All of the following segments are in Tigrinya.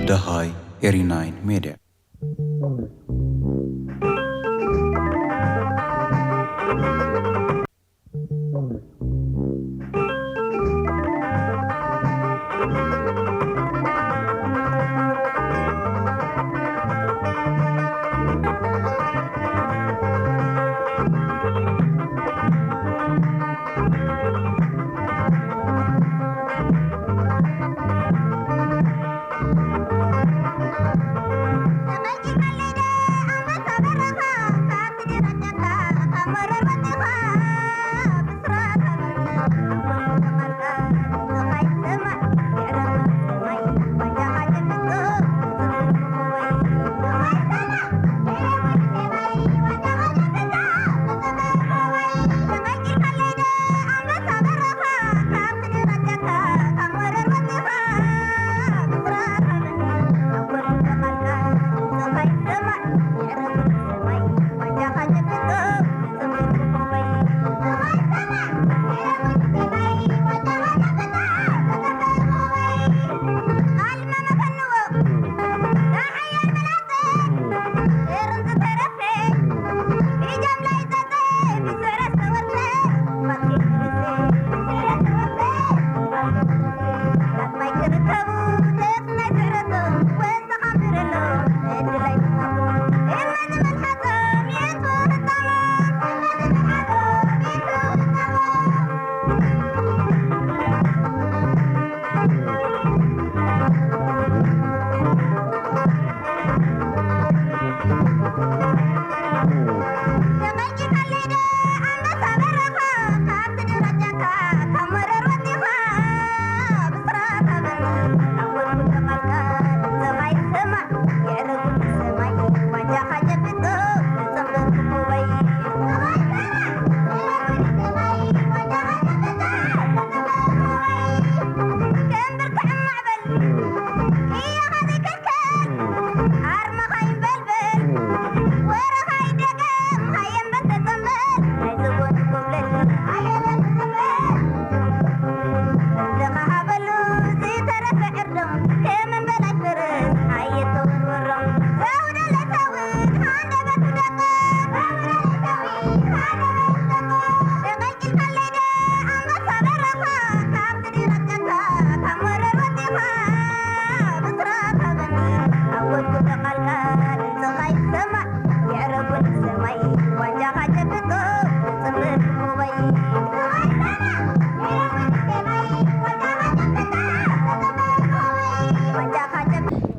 ደሃይ ኤሪ ናይን ሜድያ።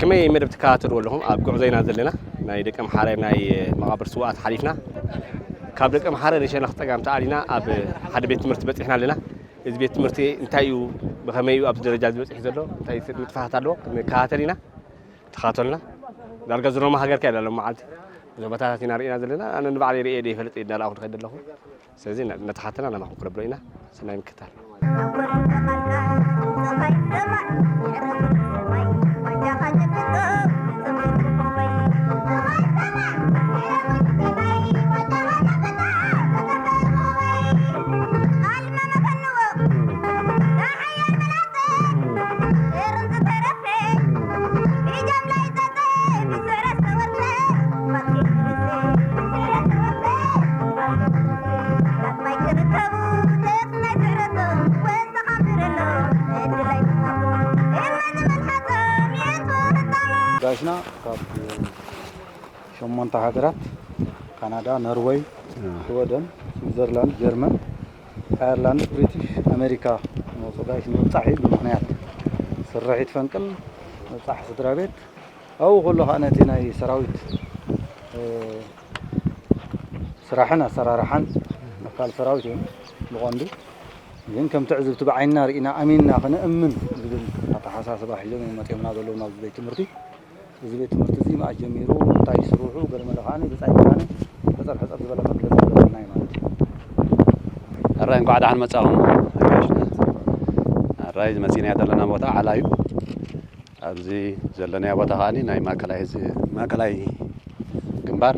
ከመይ መደብ ትከታተልዎ ኣለኹም? ኣብ ጉዕዞ ኢና ዘለና። ናይ ደቂ ኣምሓረ ናይ መቓብር ስውኣት ሓሊፍና፣ ካብ ደቂ ኣምሓረ ንሸነኽ ጸጋም ተኣሊና ኣብ ሓደ ቤት ትምህርቲ በጺሕና ኣለና። እዚ ቤት ትምህርቲ እንታይ እዩ? ብኸመይ እዩ ኣብዚ ደረጃ ዝበጺሕ ዘሎ? እንታይ ንጥፈታት ኣለዎ? ክንከታተል ኢና። ተኸታተሉና። ዳርጋ ዝሮማ ሃገርካ ኢላ ሎም መዓልቲ። ዞባታት ኢና ርኢና ዘለና። ኣነ ንባዕለይ ርእየ ደይፈልጥ እየ እንዳረኣኹ ዝኸይድ ዘለኹ። ስለዚ ነ-፣ ነተሓተና ናባኹም ክነብሎ ኢና። ሰናይ ምክታል። ጋሽና ካብ ሸሞንተ ሃገራት፣ ካናዳ፣ ኖርወይ፣ ስወደን፣ ስዊዘርላንድ፣ ጀርመን፣ ኣየርላንድ፣ ብሪቲሽ፣ ኣሜሪካ ዝመፁ ጋሽ ንምብፃሕ እዩ። ብምኽንያት ስርሒት ፈንቅል ምብፃሕ ስድራ ቤት፣ ኣብኡ ከሎ ከዓ ነቲ ናይ ሰራዊት፣ እ፣ ስራሕን ኣሰራርሓን ኣካል ሰራዊት እዮም ብቐንዱ። ግን ከም ትዕዝብቲ ብዓይንና ርኢና ኣሚንና ክነእምን ዝብል ኣተሓሳስባ ሒዞም እዮም መፂኦምና ዘለዉ ናብዚ ቤት ትምህርቲ። እዚ ቤት ትምህርቲ እዚ መኣ ጀሚሩ፣ እንታይ ስርሑ፣ ገለ መለ ከዓኒ ብጻይ ከዓኒ ሕጽር ሕጽር ዝበለ መግለጺ ክገብረልና እዩ ማለት እዩ። ሕራይ እንኳዕ ደሓን መጻኹም። ኣራይ መጺእናዮ ዘለና ቦታ ዓላ እዩ። ኣብዚ ዘለናዮ ቦታ ከዓኒ ናይ ማእከላይ ህዝቢ፣ ማእከላይ ግንባር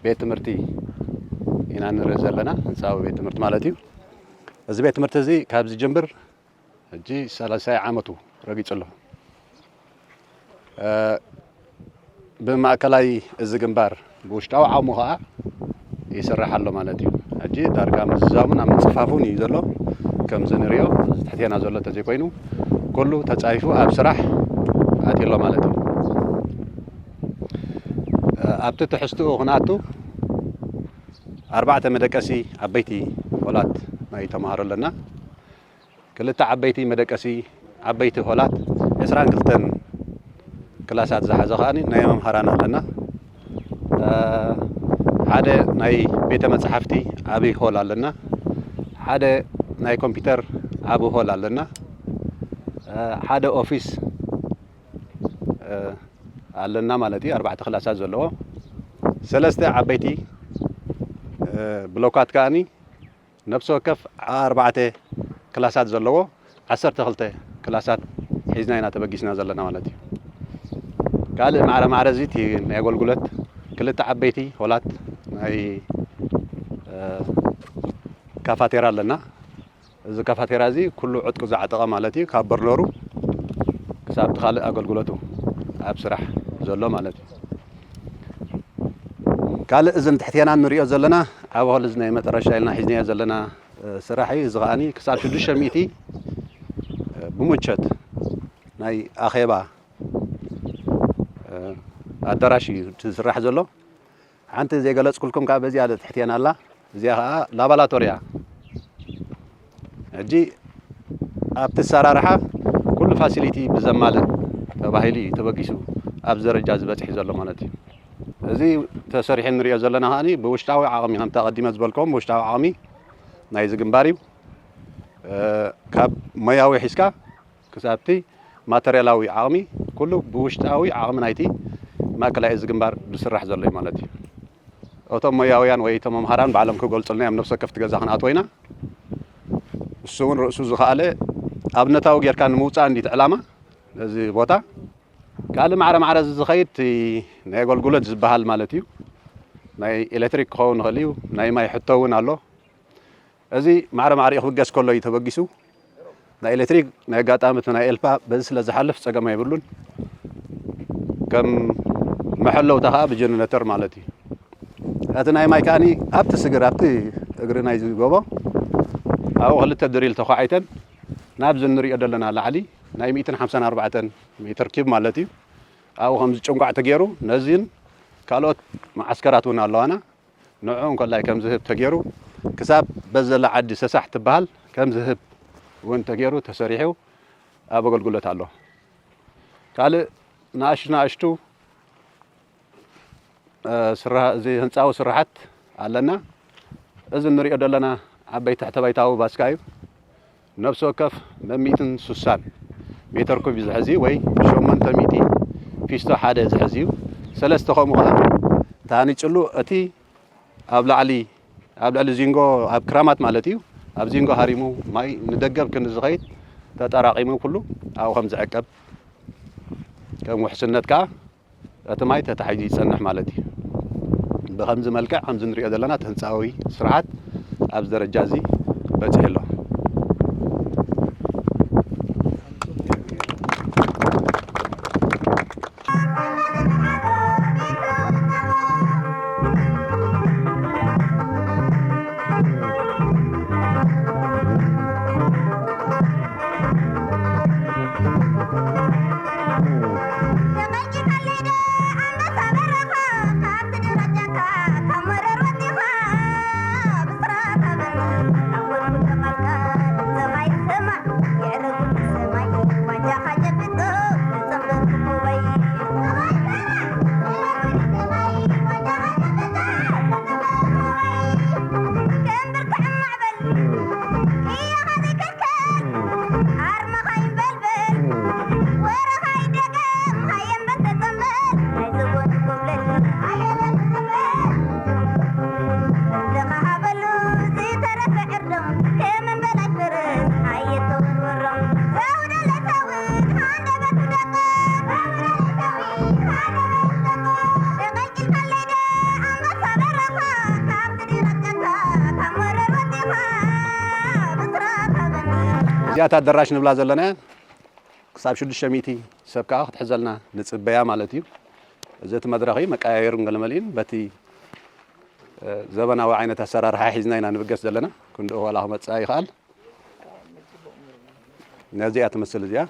ቤት ትምህርቲ ኢና ንርኢ ዘለና፣ ህንጻዊ ቤት ትምህርቲ ማለት እዩ። እዚ ቤት ትምህርቲ እዚ ካብ ዝጅምር ሕጂ ሳልሳይ ዓመቱ ረጊጹ ኣሎ። ብማእከላይ እዚ ግንባር ብውሽጣዊ ዓቕሙ ኸዓ ይስራሕ ኣሎ ማለት እዩ። ሕጂ ዳርጋ ምዝዛሙን ኣብ ምጽፋፉን እዩ ዘሎ። ከምዚ ንሪኦ እዚ ትሕቴና ዘሎ እንተዘይኮይኑ ኩሉ ተጻፊፉ ኣብ ስራሕ ኣትዩ ኣሎ ማለት እዩ። ኣብቲ ትሕዝትኡ ክንኣቱ ኣርባዕተ መደቀሲ ዓበይቲ ሆላት ናይ ተምሃሮ ኣለና። ክልተ ዓበይቲ መደቀሲ ዓበይቲ ሆላት ዕስራን ክልተን ክላሳት ዝሓዘ ከኣ ናይ መምሃራን ኣለና። ሓደ ናይ ቤተ መጻሕፍቲ ዓብዪ ሆል ኣለና። ሓደ ናይ ኮምፒውተር ዓቢ ሆል ኣለና። ሓደ ኦፊስ ኣለና ማለት እዩ። ኣርባዕተ ክላሳት ዘለዎ ሰለስተ ዓበይቲ ብሎካት ከኣኒ ነፍሲ ወከፍ ኣርባዕተ ክላሳት ዘለዎ ዓሰርተ ክልተ ክላሳት ሒዝና ኢና ተበጊስና ዘለና ማለት እዩ። ካልእ ማዕረ ማዕረ እዚ እቲ ናይ ኣገልግሎት ክልተ ዓበይቲ ሆላት ናይ ካፋቴራ ኣለና። እዚ ካፋቴራ እዚ ኩሉ ዕጥቁ ዝዓጠቐ ማለት እዩ። ካብ በርነሩ ክሳብ እቲ ካልእ ኣገልግሎቱ ኣብ ስራሕ ዘሎ ማለት እዩ። ካልእ እዚ ንትሕቴና እንሪኦ ዘለና ዓቢ ሆል እዚ ናይ መጠረሻ ኢልና ሒዝናዮ ዘለና ስራሕ እዩ። እዚ ከዓኒ ክሳብ ሽዱሽተ ሚእቲ ብሙቸት ናይ ኣኼባ ኣዳራሽ እዩ ዝስራሕ ዘሎ። ሓንቲ ዘይገለጽኩልኩም ከዓ በዚኣ ትሕቴና ኣላ። እዚኣ ከዓ ላባላቶርያ። ሕጂ ኣብቲ ኣሰራርሓ ኩሉ ፋሲሊቲ ብዘማልእ ተባሂሉ እዩ ተበጊሱ ኣብዚ ደረጃ ዝበፅሕ ዘሎ ማለት እዩ። እዚ ተሰሪሑ ንሪኦ ዘለና ከዓኒ ብውሽጣዊ ዓቕሚ ከምቲ ኣቐዲመ ዝበልኩም ብውሽጣዊ ዓቕሚ ናይዚ ግንባር እዩ። ካብ ሞያዊ ሒዝካ ክሳብቲ ማተርያላዊ ዓቕሚ ኩሉ ብውሽጣዊ ዓቕሚ ናይቲ ማእከላይ እዚ ግንባር ዝስራሕ ዘሎ እዩ ማለት እዩ። እቶም ሞያውያን ወይ እቶም መምሃራን ባዕሎም ክገልጹልና እዮም። ነፍሲ ወከፍቲ ገዛ ክንኣትዎ ኢና። እሱ እውን ርእሱ ዝኸኣለ ኣብነታዊ ጌርካ ንምውጻእ እንዲቲ ዕላማ ነዚ ቦታ ካልእ ማዕረ ማዕረ እዚ ዝኸይድ ናይ ኣገልግሎት ዝበሃል ማለት እዩ። ናይ ኤሌክትሪክ ክኸውን ይኽእል እዩ። ናይ ማይ ሕቶ እውን ኣሎ። እዚ ማዕረ ማዕሪኡ ክብገስ ከሎ እዩ ተበጊሱ። ናይ ኤሌክትሪክ ናይ ኣጋጣሚ እቲ ናይ ኤልፓ በዚ ስለ ዝሓልፍ ጸገም ኣይብሉን። ከም መሐለውታ ኸዓ ብጀነሬተር ማለት እዩ። እቲ ናይ ማይ ከዓኒ ኣብቲ ስግር ኣብቲ እግሪ ናይዚ ጎቦ ኣብኡ ክልተ ድሪል ተዃዒተን ናብዚ እንሪኦ ዘለና ላዕሊ ናይ ሚእትን ሓምሳን ኣርባዕተን ሜትር ኪብ ማለት እዩ። ኣብኡ ከምዚ ጭንቋዕ ተገይሩ ነዚን ካልኦት መዓስከራት እውን ኣለዋና። ንዕኡ እንኮላይ ከም ዝህብ ተገይሩ ክሳብ በዘላ ዓዲ ሰሳሕ ትበሃል ከም ዝህብ እውን ተገይሩ ተሰሪሑ ኣብ ኣገልግሎት ኣሎ። ካልእ ንኣሽቱ ንኣሽቱ እዚ ህንፃዊ ስራሓት ኣለና። እዚ እንሪኦ ዘለና ዓበይቲ ትሕተ ባይታዊ ባስካ እዩ። ነፍሲ ወከፍ መሚእትን ሱሳን ሜተር ኩብ ዝሕዚ ወይ ሸሞንተ ሚእቲ ፊስቶ ሓደ ዝሕዚ እዩ። ሰለስተ ከምኡ ከዓ ተሃኒፅሉ እቲ ኣብ ላዕሊ ኣብ ልዕሊ ዚንጎ ኣብ ክራማት ማለት እዩ። ኣብ ዚንጎ ሃሪሙ ማይ ንደገብ ክንዲ ዝኸይድ ተጠራቒሙ ኩሉ ኣብኡ ከም ዝዕቀብ ከም ውሕስነት ከዓ እቲ ማይ ተታሒዙ ይጸንሕ ማለት እዩ። ብኸምዚ መልክዕ ከምዚ ንሪኦ ዘለና እቲ ህንፃዊ ስርሓት ኣብዚ ደረጃ እዚ በፂሑ ኣሎ። እዚኣ እታ ኣዳራሽ ንብላ ዘለና ክሳብ ሽዱሽተ ሚእቲ ሰብ ከዓ ክትሕዘልና ንፅበያ ማለት እዩ። እዚ እቲ መድረኽ እዩ፣ መቀያየሩን ገለመሊኡን በቲ ዘበናዊ ዓይነት ኣሰራርሓ ሒዝና ኢና ንብገስ ዘለና። ክንድኡ ዋላ ክመፅኣ ይኽኣል። ነዚኣ ትመስል እዚኣ።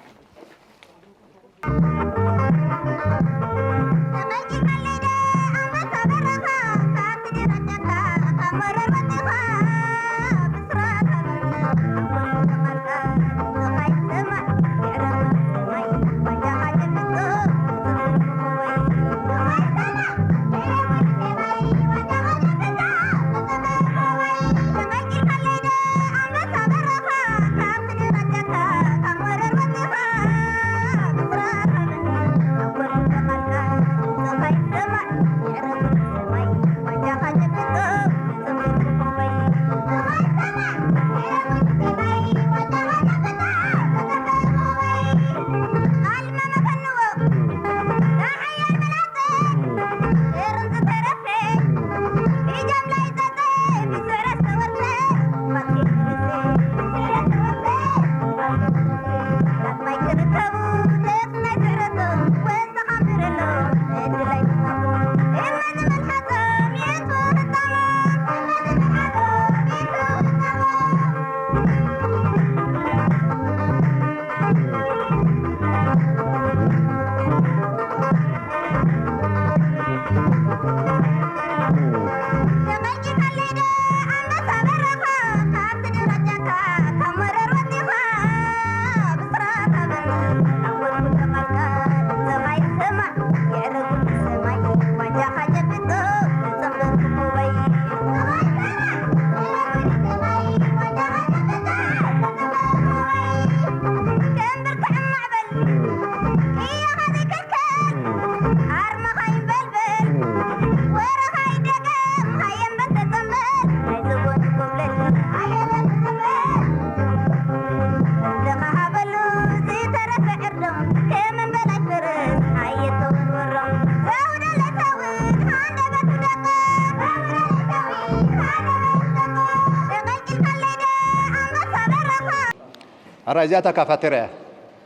ኣራ እዚኣ እታ ካፋቴርያ እያ።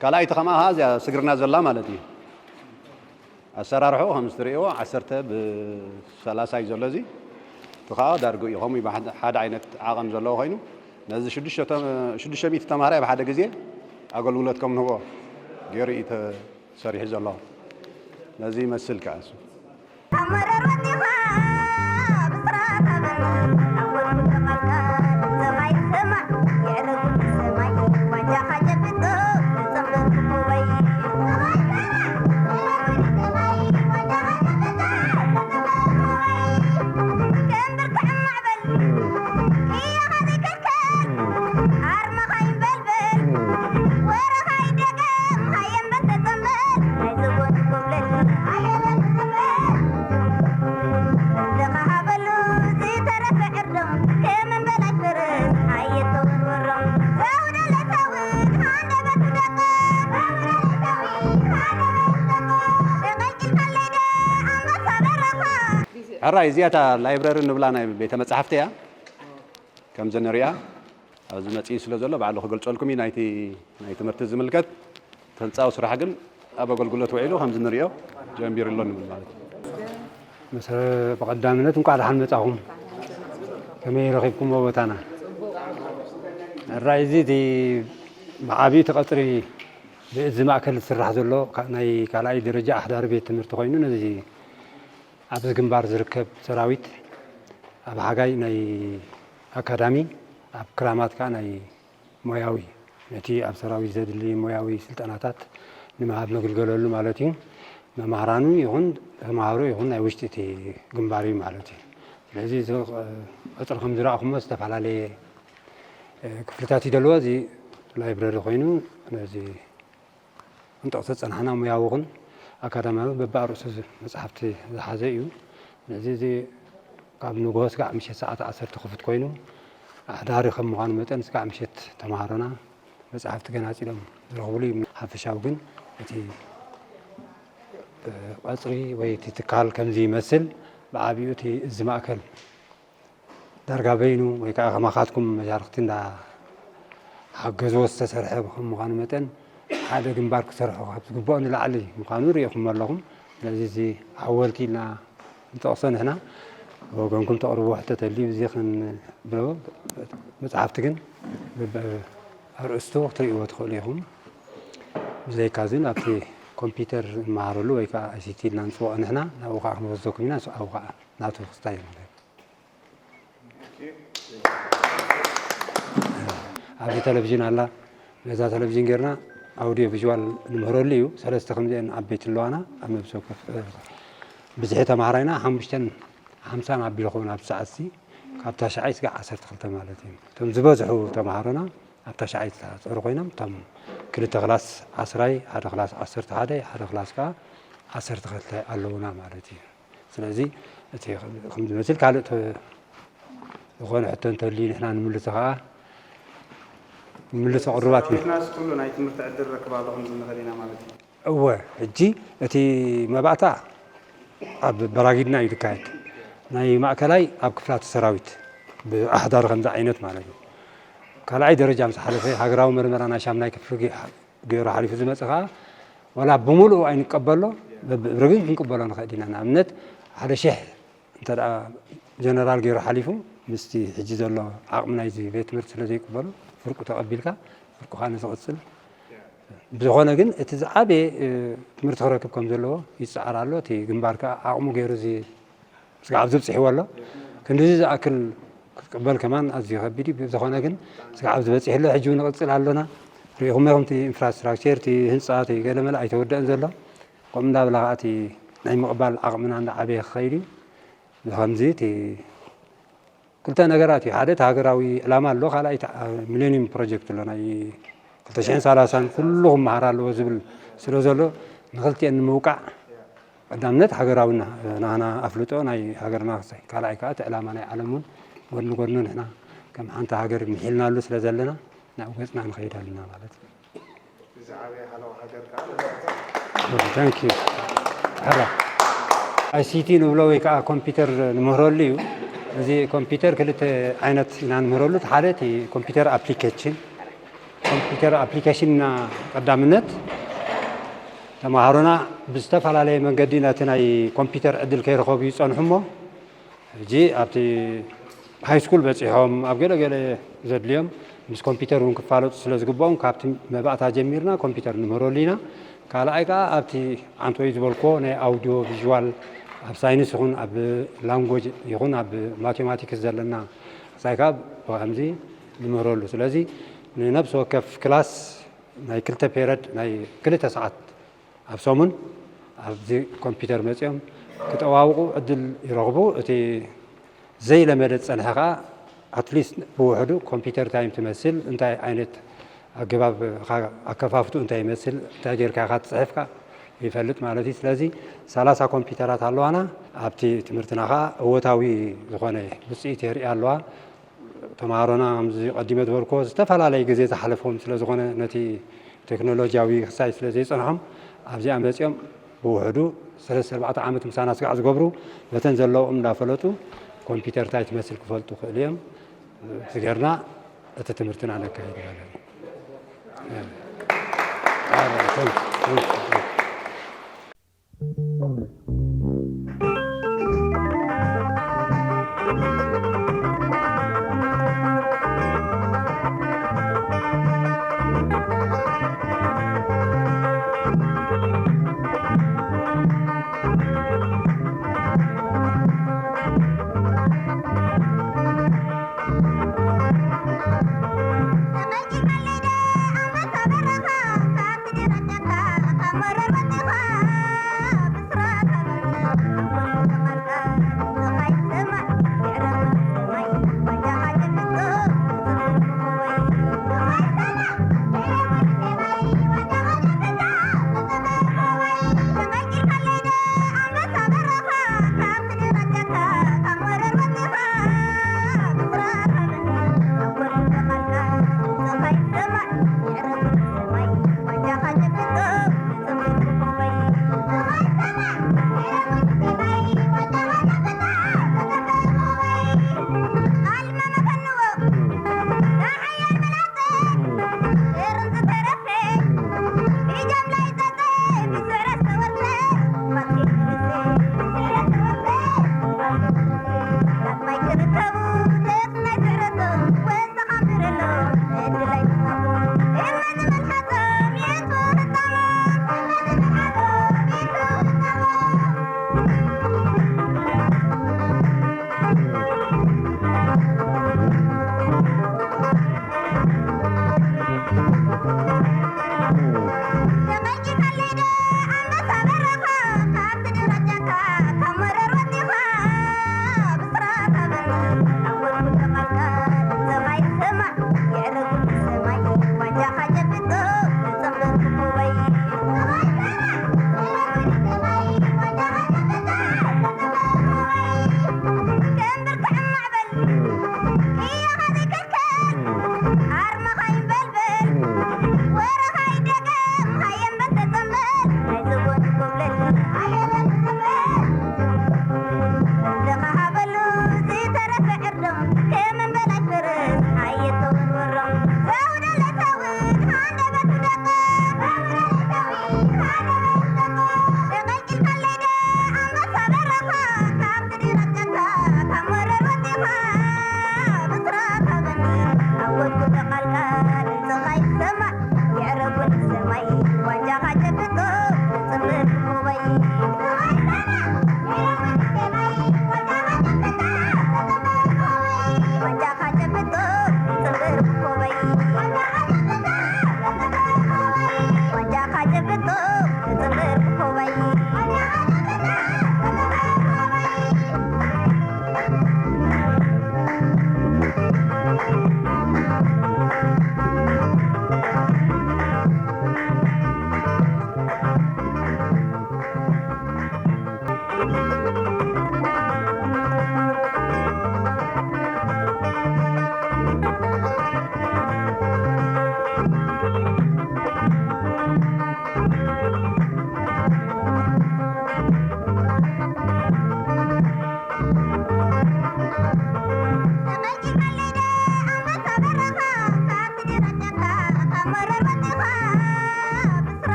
ካልኣይቲ ከማኣ እዚኣ ስግርና ዘላ ማለት እዩ። ኣሰራርሕኡ ከም እትርእይዎ ዓሰርተ ብሰላሳ እዩ ዘሎ። እዚ እቲ ከዓ ዳርጉ እዩ። ከምኡ እዩ ብሓደ ዓይነት ዓቐን ዘለዎ ኮይኑ ነዚ ሽዱሽተ ሚእቲ ተምሃራይ ኣብ ሓደ ግዜ ኣገልግሎት ከም ንህቦ ገይሩ እዩ ተሰሪሑ ዘሎ። ነዚ ይመስል ከዓ እሱ። ሕራይ እዚኣ እታ ላይብረሪ ንብላ ናይ ቤተ መጻሕፍቲ እያ። ከምዚ ንሪኣ ኣብዚ መጺኡ ስለ ዘሎ ባዕሉ ክገልጸልኩም እዩ። ናይቲ ናይ ትምህርቲ ዝምልከት እቲ ህንጻዊ ስራሕ ግን ኣብ ኣገልግሎት ውዒሉ ከምዚ ንሪኦ ጀሚሩ ኣሎ ንብል ማለት እዩ። መሰ-፣ ብቐዳምነት እንቋዕ ደሓን መጻኹም። ከመይ ረኺብኩምዎ ቦታና? ሕራይ እዚ እቲ ብዓብዩ እቲ ቀጽሪ ብእዝ ማእከል ዝስራሕ ዘሎ ካ-፣ ናይ ካልኣይ ደረጃ ኣሕዳሪ ቤት ትምህርቲ ኮይኑ ነዚ ኣብዚ ግንባር ዝርከብ ሰራዊት ኣብ ሓጋይ ናይ ኣካዳሚ፣ ኣብ ክራማት ከኣ ናይ ሞያዊ፣ ነቲ ኣብ ሰራዊት ዘድሊ ሞያዊ ስልጠናታት ንምሃብ ንግልገለሉ ማለት እዩ። መማህራኑ ይኹን ተማሃሮ ይኹን ናይ ውሽጢ እቲ ግንባር እዩ ማለት እዩ። ስለዚ እዚ ቀጽሪ ከም ዝረኣኹሞ ዝተፈላለየ ክፍልታት እዩ ዘለዎ። እዚ ላይብረሪ ኮይኑ ነዚ ክንጠቕሶ ዝጸናሕና ሞያዊ ይኹን ኣካዳሚያዊ በብኣርእሱ ዝ-፣ መጻሕፍቲ ዝሓዘ እዩ። ስለዚ እዚ ካብ ንግሆ ስጋዕ ምሸት ሰዓት ዓሰርተ ክፉት ኮይኑ ኣሕዳሪ ከም ምዃኑ መጠን ስጋዕ ምሸት ተምሃሮና መጻሕፍቲ ገናጺሎም ዝረኽብሉ እዩ። ሓፈሻዊ ግን እቲ፣ እ፣ ቀጽሪ ወይ እቲ ትካል ከምዚ ይመስል። ብዓቢኡ እቲ እዚ ማእከል ዳርጋ በይኑ ወይ ከዓ ከማኻትኩም መሻርኽቲ እንዳ ሓገዝዎ ዝተሰርሐ ከም ምዃኑ መጠን ሓደ ግንባር ክሰርሖ ካብ ዝግብኦ ንላዕሊ ምዃኑ ርኢኹም ኣለኹም። ስለዚ እዚ ሓወልቲ ኢልና ንጠቕሶ ንሕና ብወገንኩም ተቕርብዎ ሕቶ ተልዩ እዚ ክንብሎ መጽሓፍቲ ግን በብ ኣርእስቱ ክትርእይዎ ትኽእሉ ኢኹም። ብዘይካ እዚ ኣብቲ ኮምፒውተር ንመሃረሉ ወይ ከዓ ኣይሲቲ ኢልና ንፅውዖ ንሕና ናብኡ ከዓ ክንወስደኩም ኢና። ንሱ ኣብኡ ከዓ ናቱ ክስታይ እዩ ማለት እዩ። ኣብዚ ቴሌቪዥን ኣላ። ነዛ ቴሌቪዥን ጌርና ኣውዲዮ ቪዥዋል ንምህረሉ እዩ። ሰለስተ ከምዚአን ዓበይቲ ኣለዋና ኣብ ነብሲ ወከፍ፣ እ፣ ብዝሒ ተምሃራይና ሓሙሽተን ሓምሳን ኣቢሉ ኸውን ኣብ ሰዓት እዚ ካብ ታሽዓይ ስጋዕ ዓሰርተ ክልተ ማለት እዩ። እቶም ዝበዝሑ ተምሃሮና ኣብ ታሽዓይ ዝተኣሰሩ ኮይኖም እቶም ክልተ ክላስ ዓስራይ፣ ሓደ ክላስ ዓሰርተ ሓደ፣ ሓደ ክላስ ከዓ ዓሰርተ ክልተ ኣለውና ማለት እዩ። ስለዚ እቲ ከም ዝመስል ካልእ ተ-፣ ዝኾነ ሕቶ እንተልዩ ንሕና ንምልሶ ከዓ ንምልሶ ቅሩባት ኢና። ሰራዊትና ኩሉ ናይ ትምህርቲ ዕድል ረክብ ኣሎ ክንብል ንኽእል ኢና ማለት እዩ። እወ፣ ሕጂ እቲ መባእታ ኣብ በራጊድና እዩ ዝካየድ። ናይ ማእከላይ ኣብ ክፍላተ ሰራዊት ብኣሕዳሪ ከምዚ ዓይነት ማለት እዩ። ካልኣይ ደረጃ ምስ ሓለፈ ሃገራዊ መርመራ ናይ ሻምናይ ክፍሊ ገ-፣ ገይሩ ሓሊፉ ዝመጽእ ከዓ ዋላ ብምሉኡ ኣይንቀበሎ፣ በብእብሪ ግን ክንቅበሎ ንኽእል ኢና። ንኣብነት ሓደ ሽሕ እንተ ደኣ ጀነራል ገይሩ ሓሊፉ ምስቲ ሕጂ ዘሎ ዓቕሚ ናይዚ ቤት ትምህርቲ ስለ ዘይቅበሎ ፍርቁ ተቐቢልካ ፍርቁ ከዓ ንዝቕጽል ብዝኾነ ግን እቲ ዝዓበየ፣ እ፣ ትምህርቲ ክረክብ ከም ዘለዎ ይጸዓር ኣሎ። እቲ ግንባር ከኣ ዓቕሙ ገይሩ እዚ ስጋዕ ኣብዚ ብጽሕዎ ኣሎ። ክንድዚ ዝኣክል ክትቅበል ከማን ኣዝዩ ከቢድ እዩ። ብዝኾነ ግን ስጋዕ ኣብዚ በጺሑ ኣሎ። ሕጂ እውን ንቕጽል ኣሎና። ርኢኹም ኢኹም እቲ ኢንፍራስትራክቸር፣ እቲ ህንጻ፣ እቲ ገለመለ ኣይተወደአን ዘሎ። ከምኡ እንዳበላ ከኣ እቲ ናይ ምቕባል ዓቕምና እንዳዓበየ ክኸይድ እዩ። ብኸምዚ እቲ ክልተ ነገራት እዩ። ሓደ እቲ ሃገራዊ ዕላማ ኣሎ፣ ካልኣይ እቲ፣ አ፣ ሚሌኒየም ፕሮጀክት ኣሎ፣ ናይ ክልተ ሽሕን ሰላሳን ኩሉ ክመሃር ኣለዎ ዝብል ስለ ዘሎ፣ ንኽልቲኤን ንምውቃዕ ቀዳምነት ሃገራዊ ና-፣ ናህና ኣፍልጦ ናይ ሃገርና ክሳይ፣ ካልኣይ ከዓ እቲ ዕላማ ናይ ዓለም እውን ጎድኒ ጎድኑ ንሕና ከም ሓንቲ ሃገር ምሒልናሉ ስለ ዘለና ናብኡ ገጽና ንኸይድ ኣለና ማለት እዩ። ዝዓበየ ሓለዋ ሃገር ከዓ Thank you። ሕራ። ኣይሲቲ ንብሎ ወይ ከዓ ኮምፒውተር ንምህረሉ እዩ። እዚ ኮምፒውተር ክልተ ዓይነት ኢና ንምህረሉ። እቲ ሓደ እቲ ኮምፒውተር ኣፕሊኬሽን፣ ኮምፒውተር ኣፕሊኬሽን ኢና ቀዳምነት። ተምሃሮና ብዝተፈላለየ መንገዲ ነቲ ናይ ኮምፒውተር ዕድል ከይረኸቡ ይጸንሑ እሞ፣ ሕጂ ኣብቲ ሃይ ስኩል በጺሖም ኣብ ገለ ገለ ዘድልዮም ምስ ኮምፒውተር እውን ክፋለጡ ስለ ዝግብኦም ካብቲ መባእታ ጀሚርና ኮምፒውተር ንምህረሉ ኢና። ካልኣይ ከዓ ኣብቲ ዓንተወይ ዝበልክዎ ናይ ኣውዲዮ ቪዥዋል ኣብ ሳይንስ ይኹን ኣብ ላንጎጅ ይኹን ኣብ ማቴማቲክስ ዘለና ክሳይ ከዓ ብከምዚ ንምህረሉ። ስለዚ ንነብሲ ወከፍ ክላስ ናይ ክልተ ፔረድ ናይ ክልተ ሰዓት ኣብ ሰሙን ኣብዚ ኮምፒውተር መጺኦም ክጠዋውቑ ዕድል ይረኽቡ። እቲ ዘይለመደ ዝጸንሐ ከኣ ኣትሊስት ብውሕዱ ኮምፒውተር እንታይ ትመስል፣ እንታይ ዓይነት ኣገባብ ኣከፋፍቱ እንታይ ይመስል፣ እንታይ ጌርካ ኢኻ ትጽሕፍ ከኣ ይፈልጥ ማለት እዩ። ስለዚ ሰላሳ ኮምፒውተራት ኣለዋና። ኣብቲ ትምህርትና ከኣ እወታዊ ዝኾነ ውጽኢት የርኢ ኣለዋ። ተምሃሮና ከምዚ ቀዲመ ዝበልክዎ ዝተፈላለየ ግዜ ዝሓለፎም ስለ ዝኾነ ነቲ ቴክኖሎጂያዊ ክሳይ ስለ ዘይጸንሖም ኣብዚኣ መጺኦም ብውሕዱ ሰለስተ ኣርባዕተ ዓመት ምሳና ስጋዕ ዝገብሩ ነተን ዘለዎም እንዳፈለጡ ኮምፒውተር እንታይ ትመስል ክፈልጡ ክእሉ እዮም። እዚ ጌርና እቲ ትምህርትና ነካይድ ማለት እዩ።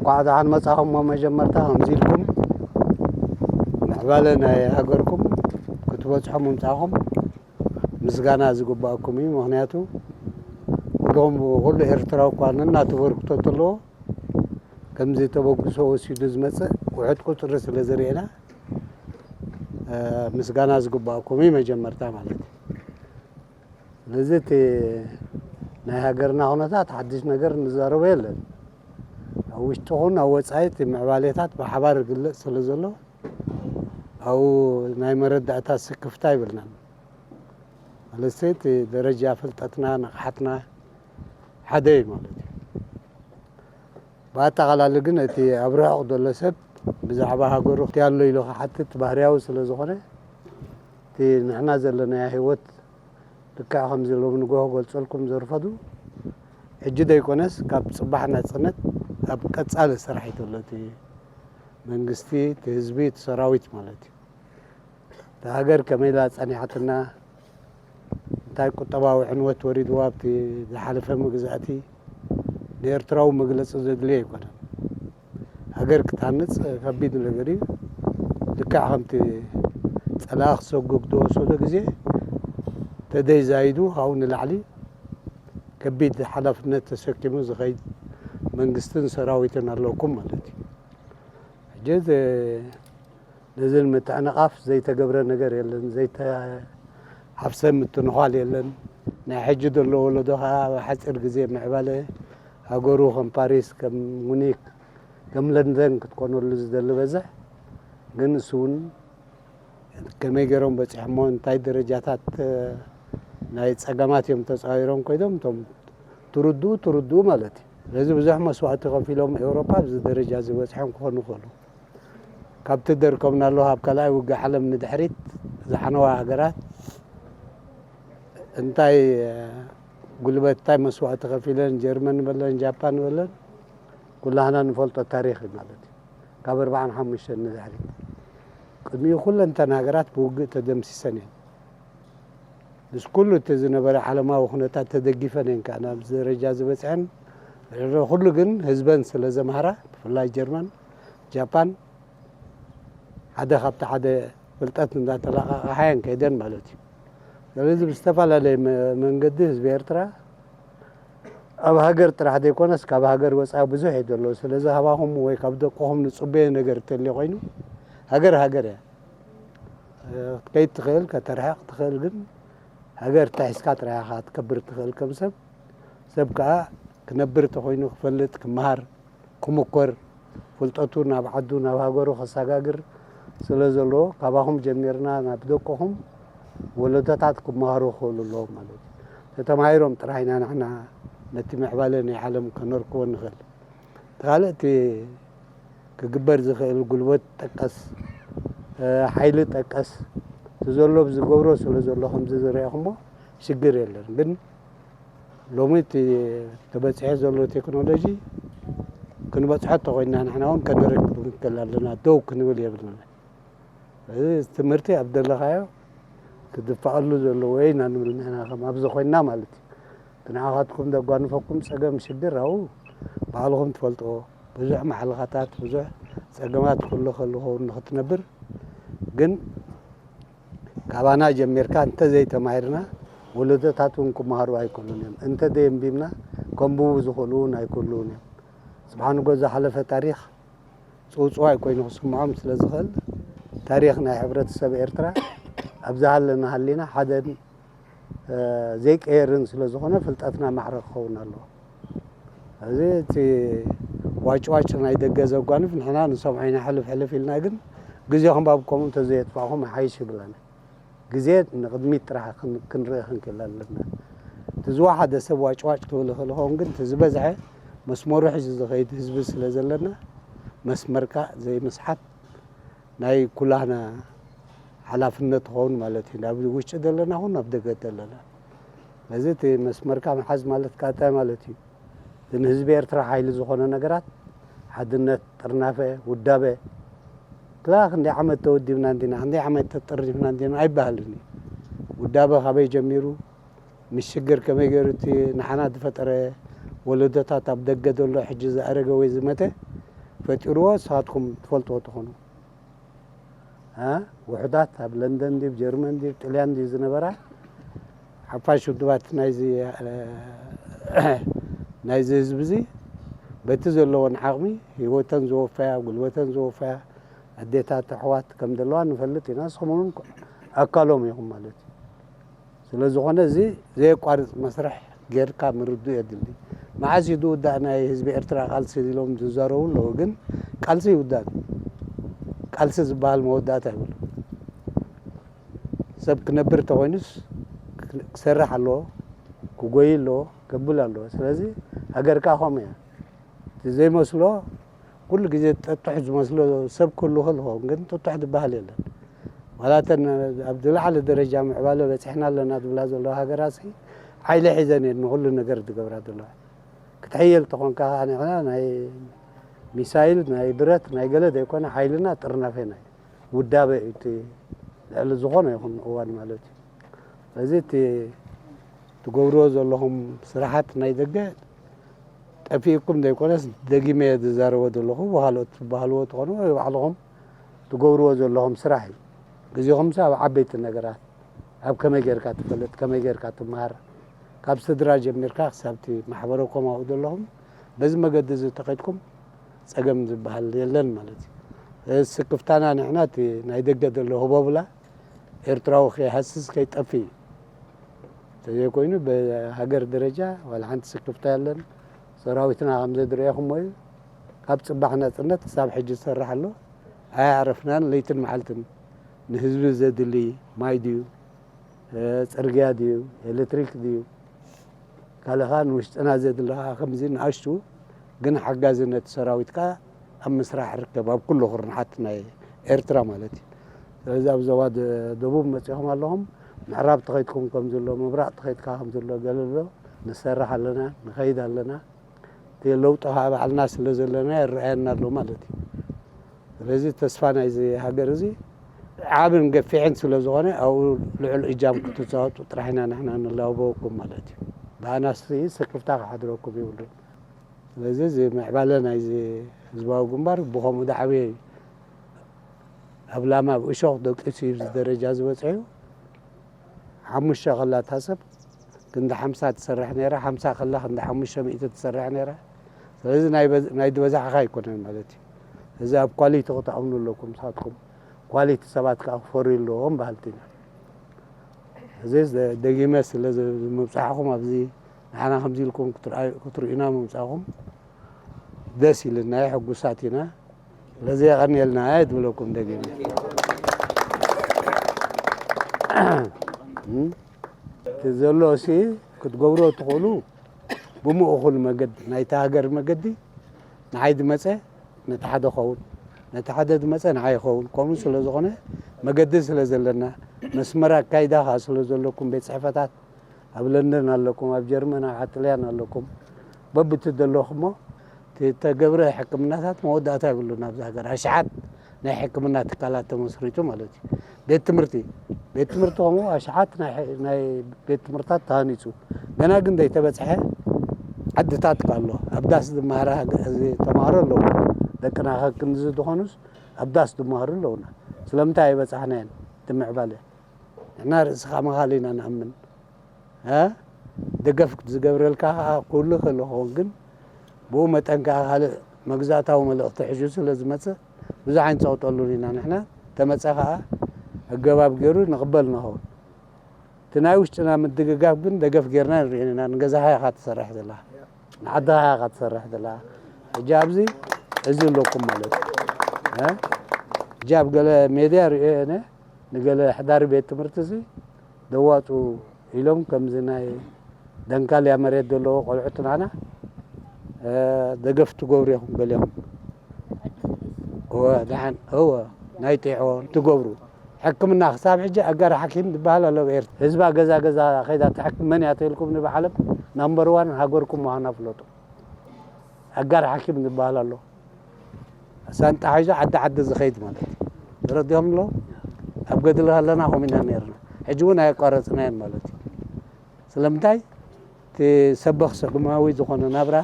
እንኳዕ ደሓን መጻኹም። መጀመርታ ከምዚ ኢልኩም ምዕባለ ናይ ሃገርኩም ክትበጽሑ ምምጻኹም ምስጋና ዝግባኣኩም እዩ። ምኽንያቱ ኩሎም፣ ኩሉ ኤርትራዊ እኳ ነናተበርክቶ ተለዎ፣ ከምዚ ተበግሶ ወሲዱ ዝመጽእ ውሑድ ቁጽሪ ስለ ዝርእና፣ እ፣ ምስጋና ዝግባኣኩም እዩ መጀመርታ ማለት እዩ። ስለዚ እቲ ናይ ሃገርና ኩነታት ሓድሽ ነገር ንዛረቦ የለን። ኣብ ውሽጢ ኹን ኣብ ወጻኢ እቲ ምዕባሌታት ብሓባር ይግለጽ ስለ ዘሎ፣ ኣብኡ ናይ መረዳእታ ስክፍታ ይብልናን። ማለት እቲ ደረጃ ፍልጠትና፣ ንቕሓትና ሓደ እዩ ማለት እዩ። ብኣጠቓላሊ ግን እቲ ኣብ ርሑቕ ዘሎ ሰብ ብዛዕባ ሃገሩ እንታይ ኣሎ ኢሉ ክሓትት ባህርያዊ ስለ ዝኾነ፣ እቲ ንሕና ዘለናዮ ህይወት ልክዕ ከምዚ ሎሚ ንግሆ ገልጸልኩም ዘርፈዱ፣ ሕጂ ዘይኮነስ ካብ ጽባሕ ናጽነት ኣብ ቀጻሊ ስራሕ እዩ ዘሎ እቲ መንግስቲ፣ እቲ ህዝቢ፣ እቲ ሰራዊት ማለት እዩ። እታ ሃገር ከመይ ኢላ ጸኒሓትና፣ እንታይ ቁጠባዊ ዕንወት ወሪድዋ ኣብቲ ዝሓለፈ መግዛእቲ፣ ንኤርትራዊ መግለጺ ዘድልዮ ኣይኮነን። ሃገር ክትሃንጽ ከቢድ ነገር እዩ። ልክዕ ከምቲ ጸላኢ ክሰጉግ ዝወሰዶ ግዜ፣ ተደይ ዛይዱ ካብኡ ንላዕሊ ከቢድ ሓላፍነት ተሰኪሙ ዝኸይድ መንግስትን ሰራዊትን ኣለኩም ማለት እዩ። ሕጂ እዚ፣ ነዚ ንምትዕንቓፍ ዘይተገብረ ነገር የለን፣ ዘይተሓፍሰ ምትንዃል የለን። ናይ ሕጂ ዘሎ ወለዶ ኸዓ ኣብ ሓፂር ግዜ ምዕባለ ሃገሩ ከም ፓሪስ፣ ከም ሙኒክ፣ ከም ለንደን ክትኮነሉ ዝደሊ በዝሕ። ግን እሱ እውን ከመይ ገይሮም በፂሖሞ፣ እንታይ ደረጃታት፣ እ፣ ናይ ፀገማት እዮም ተፃዊሮም ኮይዶም፣ እቶም ትርድኡ፣ ትርድኡ ማለት እዩ። ስለዚ ብዙሕ መስዋእቲ ከፊሎም ኤውሮጳ ኣብዚ ደረጃ ዝበፅሖም ክኾኑ ይኽእሉ። ካብቲ ደርከብናሉ፣ ካብ ካልኣይ ውግእ ዓለም ንድሕሪት ዝሓነዋ ሃገራት እንታይ፣ እ፣ ጉልበት፣ እንታይ መስዋእቲ ከፊለን፣ ጀርመን በለን፣ ጃፓን በለን፣ ኩላህና ንፈልጦ ታሪኽ እዩ ማለት እዩ። ካብ ኣርባዓን ሓሙሽተን ንድሕሪት ቅድሚኡ ኩለንተን ሃገራት ብውግእ ተደምሲሰን እየን። ምስ ኩሉ እቲ ዝነበረ ዓለማዊ ኩነታት ተደጊፈን እየን ከኣ ናብዚ ደረጃ ዝበጽሐን። ድሕሪ ኩሉ ግን ህዝበን ስለ ዘምሃራ፣ ብፍላይ ጀርመን፣ ጃፓን፣ ሓደ ካብቲ ሓደ ፍልጠት እንዳተለቓቕሓ እየን ከይደን ማለት እዩ። ስለዚ ብዝተፈላለየ መ-፣ መንገዲ ህዝቢ ኤርትራ ኣብ ሃገር ጥራሕ ዘይኮነስ ካብ ሃገር ወጻኢ ብዙሕ እዩ ዘሎ። ስለዚ ካባኹም ወይ ካብ ደቅኹም ንጽበዮ ነገር እንተልዮ ኮይኑ፣ ሃገር ሃገር እያ። እ፣ ክትከይድ ትኽእል፣ ከተርሕቕ ትኽእል፣ ግን ሃገር ተሒዝካ ጥራሕ ኢኻ ክትከብር ትኽእል ከም ሰብ። ሰብ ከኣ ክነብር እንተኾይኑ ክፈልጥ፣ ክመሃር፣ ክምኮር፣ ፍልጠቱ ናብ ዓዱ፣ ናብ ሃገሩ ከሰጋግር ስለ ዘለዎ፣ ካባኹም ጀሚርና ናብ ደቅኹም ወለዶታት ክመሃሩ ክኽእሉ ኣለዎም ማለት እዩ። ተተማሂሮም ጥራሕ ኢና ንሕና ነቲ ምዕባለ ናይ ዓለም ከነርክቦ ንኽእል። እቲ ካልእ እቲ ክግበር ዝኽእል ጉልበት ጠቀስ፣ እ፣ ሓይሊ ጠቀስ እቲ ዘሎ ብዝገብሮ ስለ ዘሎ ከምዚ ዝረኣኹሞ ሽግር የለን። ግን ሎሚ እቲ ተበጺሑ ዘሎ ቴክኖሎጂ ክንበጽሖ እንተኾይንና ንሕና እውን ከነረክብ ክንክእል ኣለና። ደው ክንብል የብልና። እዚ ትምህርቲ ኣብ ዘለኻዮ ክድፋኣሉ ዘለዎ ኢና ንብል ንሕና ከም ኣብዚ ኮይንና ማለት እዩ። እቲ ንዓኻትኩም ዘጓንፈኩም ጸገም ሽግር ኣብኡ ባዕልኹም ትፈልጥዎ ብዙሕ ማሕለኻታት፣ ብዙሕ ጸገማት ክህሉ ከሎ ክኸውን ንኽትነብር ግን ካባና ጀሚርካ እንተዘይተማሂርና ወለዶታት እውን ክመሃሩ ኣይክእሉን እዮም። እንተዘየንቢብና ከንብቡ ዝኽእሉ እውን ኣይክህልውን እዮም። ስብሓ ንጎ ዝሓለፈ ታሪኽ ጽውጽዋይ ኮይኑ ክስምዖም ስለ ዝኽእል፣ ታሪኽ ናይ ሕብረተሰብ ኤርትራ ኣብ ዝሃለና ሃሊና ሓደን፣ እ፣ ዘይቀየርን ስለ ዝኾነ ፍልጠትና ማዕረ ክኸውን ኣለዎ። እዚ እቲ ዋጭዋጭ ናይ ደገ ዘጓንፍ ንሕና ንሰምዖ ኢና ሕልፍ ሕልፍ ኢልና፣ ግን ግዜኹም ኣብ ከምኡ እንተዘየጥፋእኹም ሓይሽ ይብለና። ግዜ ንቕድሚት ጥራሕ ክን-፣ ክንርኢ ክንክእል ኣለና። እቲ ዝወሓደ ሰብ ዋጭዋጭ ክብል ይኽእል ይኸውን፣ ግን እቲ ዝበዝሐ መስመሩ ሒዙ ዝኸይድ ህዝቢ ስለ ዘለና፣ መስመርካ ዘይምስሓት ናይ ኩላህና ሓላፍነት ትኸውን ማለት እዩ። ናብ ውሽጢ ዘለና ኹን ኣብ ደገ ዘለና። ስለዚ እቲ መስመርካ ምሓዝ ማለት ከኣ እንታይ ማለት እዩ? እቲ ንህዝቢ ኤርትራ ሓይሊ ዝኾነ ነገራት፣ ሓድነት፣ ጥርናፈ፣ ውዳበ፣ ክላ ክንደይ ዓመት ተወዲብና እንዲና፣ ክንደይ ዓመት ተጠርኒፍና እንዲና ኣይበሃልን እዩ። ውዳበ ካበይ ጀሚሩ፣ ምስ ሽግር ከመይ ገይሩ እቲ ንዓና ዝፈጠረ ወለዶታት ኣብ ደገ ዘሎ ሕጂ ዝኣረገ ወይ ዝመተ ፈጢርዎ ንስኻትኩም ትፈልጥዎ ትኾኑ። እ? ውሑዳት ኣብ ለንደን ድዩ፣ ጀርመን ድዩ፣ ጥልያን ድዩ ዝነበራ ሓፋሽ ውድባት ናይዚ፣ እ፣ ናይዚ ህዝቢ እዚ በቲ ዘለዎን ዓቕሚ ህይወተን ዝወፈያ፣ ጉልበተን ዝወፈያ ኣዴታት ኣሕዋት ከም ዘለዋ ንፈልጥ ኢና። ንስኹም እውን ኣካሎም ኢኹም ማለት እዩ። ስለ ዝኾነ እዚ ዘየቋርጽ መስርሕ ጌርካ ምርድኡ የድሊ። መዓስ እዩ ዝውዳእ ናይ ህዝቢ ኤርትራ ቃልሲ ኢሎም ዝዛረቡ ኣለዉ፣ ግን ቃልሲ ይውዳእ። ቃልሲ ዝበሃል መወዳእታ የብሉ። ሰብ ክነብር ተኾይኑስ ክሰርሕ ኣለዎ፣ ክጎይ ኣለዎ፣ ከብል ኣለዎ። ስለዚ ሃገርካ ከምኡ እያ። እቲ ዘይመስሎ ኩሉ ግዜ ጥጡሕ ዝመስሎ ሰብ ኩሉ ክል ኸውን፣ ግን ጥጡሕ ዝበሃል የለን። ዋላ እተን ኣብ ዝለዓለ ደረጃ ምዕባለ በፂሕና ኣለና ዝብላ ዘለዋ ሃገራት ሲ ሓይሊ ሒዘን እየን ንኹሉ ነገር ዝገብራ ዘለዋ። ክትሕየል ተኾንካ ከዓ ንሕና ናይ ሚሳይል፣ ናይ ብረት፣ ናይ ገለ ዘይኮነ ሓይልና ጥርናፌና እዩ። ውዳበ እዩ እቲ ልዕሊ ዝኾነ ይኹን እዋን ማለት እዩ። ስለዚ እቲ ትገብርዎ ዘለኹም ስራሓት ናይ ደገ ጠፊእኩም ዘይኮነስ ደጊመ እየ ዝዛረቦ ዘለኹ። ብኻልኦት ትበሃልዎ ትኾኑ ወይ ባዕልኹም ትገብርዎ ዘለኹም ስራሕ እዩ። ግዜኹምስ ኣብ ዓበይቲ ነገራት፣ ኣብ ከመይ ጌርካ ትፈልጥ፣ ከመይ ጌርካ ትመሃር፣ ካብ ስድራ ጀሚርካ ክሳብ እቲ ማሕበረ ኮማኡ ዘለኹም በዚ መገዲ እዚ ተኸድኩም ጸገም ዝበሃል የለን ማለት እዩ። እዚ ስክፍታና ንሕና እቲ ናይ ደገ ዘሎ ህቦብላ ኤርትራዊ ከይሃስስ ከይጠፍእ እዩ። እንተዘይኮይኑ ብሃገር ደረጃ ዋላ ሓንቲ ስክፍታ የለን። ሰራዊትና ከም ዘድረየኹሞ እዩ። ካብ ጽባሕ ናጽነት ክሳብ ሕጂ ዝሰርሕ ኣሎ። ኣያዕረፍናን ለይትን መዓልትን ንህዝቢ ዘድሊ ማይ ድዩ፣ እ፣ ጽርግያ ድዩ፣ ኤሌክትሪክ ድዩ፣ ካልእ ኸኣ ንውሽጥና ዘድሊ ኸኣ ከምዚ ንኣሽቱ ግን ሓጋዚ ነቲ ሰራዊት ከኣ ኣብ ምስራሕ ርከብ ኣብ ኩሉ ኩርናዓት ናይ ኤርትራ ማለት እዩ። ስለዚ ኣብ ዞባ ደ-፣ ደቡብ መጺኹም ኣለኹም፣ ምዕራብ ተኸይድኩም ከም ዘሎ፣ ምብራቕ ተኸይድካ ከም ዘሎ ገለ ኣሎ፣ ንሰርሕ ኣለና፣ ንኸይድ ኣለና። እቲ ለውጢ ኸኣ ባዕልና ስለ ዘለና ይረኣየና ኣሎ ማለት እዩ። ስለዚ ተስፋ ናይዚ ሃገር እዚ ዓብን ገፊሕን ስለ ዝኾነ ኣብኡ ልዑል እጃም ክትጻወቱ ጥራሕ ኢና ንሕና ንላበወኩም ማለት እዩ። ብኣናስ ስክፍታ ክሓድረኩም ይብሉን። ስለዚ እዚ ምዕባለ ናይዚ ህዝባዊ ግንባር ብኸምኡ ዝዓበየ እዩ። ኣብ ላማ ኣብ እሾኽ ደቂሱ እዩ ኣብዚ ደረጃ ዝበጽሐ እዩ። ሓሙሽተ ከላ እታ ሰብ ክንዲ ሓምሳ ትሰርሕ ነይራ፣ ሓምሳ ከላ ክንዲ ሓሙሽተ ሚእቲ ትሰርሕ ነይራ። ስለዚ ናይ በዝ-፣ ናይ ዝበዛሕኻ ኣይኮነን ማለት እዩ። እዚ ኣብ ኳሊቲ ክትኣምኑ ኣለኩም ንሳትኩም። ኳሊቲ ሰባት ከኣ ክፈርዩ ኣለዎም በሃልቲ ኢና። እዚ ደ-፣ ደጊመ ስለ ዝ-፣ ምብጻሕኹም ኣብዚ ንዓና ከምዚ ኢልኩም ክትርኣዩ-፣ ክትርእዩና ምምጻእኹም ደስ ኢልና፣ ሕጉሳት ኢና። ስለዚ የቐንየልና እየ ዝብለኩም ደጊመ። እቲ ዘሎ ሲ ክትገብሮ ትኽእሉ ብምእኹል መገዲ፣ ናይታ ሃገር መገዲ ንዓይ ዝመጸ ነቲ ሓደ ኸውን፣ ነቲ ሓደ ዝመጸ ንዓይ ይኸውን። ከምኡ ስለ ዝኾነ መገዲ ስለ ዘለና፣ መስመር ኣካይዳ ከኣ ስለ ዘለኩም ቤት ጽሕፈታት፣ ኣብ ለንደን ኣለኩም፣ ኣብ ጀርመን፣ ኣብ ጥልያን ኣለኩም። በብቲ ዘለኹሞ እቲ ተገብረ ሕክምናታት መወዳእታ የብሉን። ኣብዚ ሃገር ኣሽሓት ናይ ሕክምና ትካላት ተመስሪቱ ማለት እዩ። ቤት ትምህርቲ፣ ቤት ትምህርቲ ከምኡ ኣሽሓት ናይ ሕ-፣ ናይ ቤት ትምህርታት ተሃኒጹ። ገና ግን ዘይተበጽሐ ዓድታት ኣሎ። ኣብ ዳስ ዝመሃራ ሃገ-፣ እዚ ተማሃሮ ኣለዉ። ደቅና ከክም እዚ ዝኾኑስ ኣብ ዳስ ዝመሃሩ ኣለዉና። ስለምንታይ ኣይበጻሕናዮን እቲ ምዕባለ? ንሕና ርእስኻ ምኻል ኢና ንኣምን። እ? ደገፍ ዝገብረልካ ከኣ ኩሉ ክእል ክኸውን፣ ግን ብኡ መጠን ከኣ ካልእ መግዛእታዊ መልእኽቲ ሒዙ ስለ ዝመጽእ ብዙሕ ኣይንጸቕጠሉን ኢና። ንሕና ተመጸ ከኣ ኣገባብ ገይሩ ንቕበል ንኸውን። እቲ ናይ ውሽጥና ምድግጋፍ ግን ደገፍ ጌርና ንርእየን ኢና። ንገዛኻ ኢኻ ትሰርሕ ዘለኻ፣ ንዓድኻ ኢኻ ትሰርሕ ዘለኻ። ሕጂ ኣብዚ እዚ ኣለኩም ማለት እዩ። እ? ሕጂ ኣብ ገለ ሜድያ ርእዮ እየ፣ ንገለ ሕዳሪ ቤት ትምህርቲ እዚ ደዋጹ ኢሎም ከምዚ ናይ ደንካልያ መሬት ዘለዎ ቆልዑት ንዓና፣ እ፣ ደገፍ ትገብሩ ኢኹም ገሊኹም። እወ፣ ደሓን፣ እወ፣ ናይ ጢዖ ትገብሩ። ሕክምና ክሳብ ሕጂ ኣጋር ሓኪም ዝበሃል ኣሎ ኣብ ኤርትራ። ህዝባ ገዛ ገዛ ከይዳ ትሕክም መን እያ ተልኩም ንብዓለም ናምበር ዋን ሃገርኩም ምዃና ፍለጡ። ኣጋር ሓኪም ዝበሃል ኣሎ። ሳንጣ ሒዙ ዓዲ ዓዲ ዝኸይድ ማለት እዩ። ተረዲኦም ኣሎ። ኣብ ገድሊ ከለና ከምኡ ኢና ነይርና። ሕጂ እውን ኣየቋረጽናዮን ማለት እዩ። ስለምንታይ? እቲ ሰበኽ ሰጉማዊ ዝኾነ ናብራ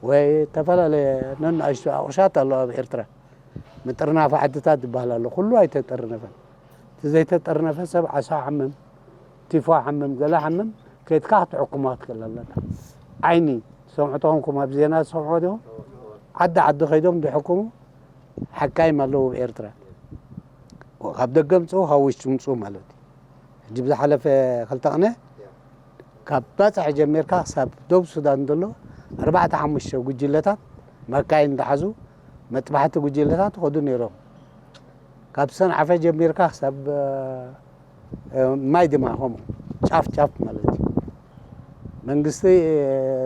ወይ ዝተፈላለየ ነናእሽቱ ኣቑሻት ኣሎ ኣብ ኤርትራ። ምጥርናፍ ዓድታት ዝበሃል ኣሎ። ኩሉ ኣይተጠርነፈን። እቲ ዘይተጠርነፈ ሰብ ዓሶ ሓምም፣ ቲፎ ሓምም፣ ገለ ሓምም፣ ከይድካ ክትሕክሞ ክትክእል ኣለካ። ዓይኒ ትሰምዑ ተኾንኩም ኣብ ዜና ትሰምዑ ዲኹም? ዓዲ ዓዲ ከይዶም ዝሕክሙ ሓካይም ኣለዉ ኣብ ኤርትራ። ካብ ደገ ምጽኡ፣ ካብ ውሽጢ ምጽኡ ማለት እዩ። ሕጂ ብዝሓለፈ ክልተ ቅነ ካብ ባጽዕ ጀሚርካ ክሳብ ደቡብ ሱዳን ዘሎ ኣርባዕተ ሓሙሽተ ጉጅለታት መካይን ዝሓዙ መጥባሕቲ ጉጅለታት ይኸዱ ነይሮም። ካብ ሰንዓፈ ጀሚርካ ክሳብ፣ እ፣ ማይ ድማ ከምኡ ጫፍ ጫፍ ማለት እዩ። መንግስቲ፣ እ፣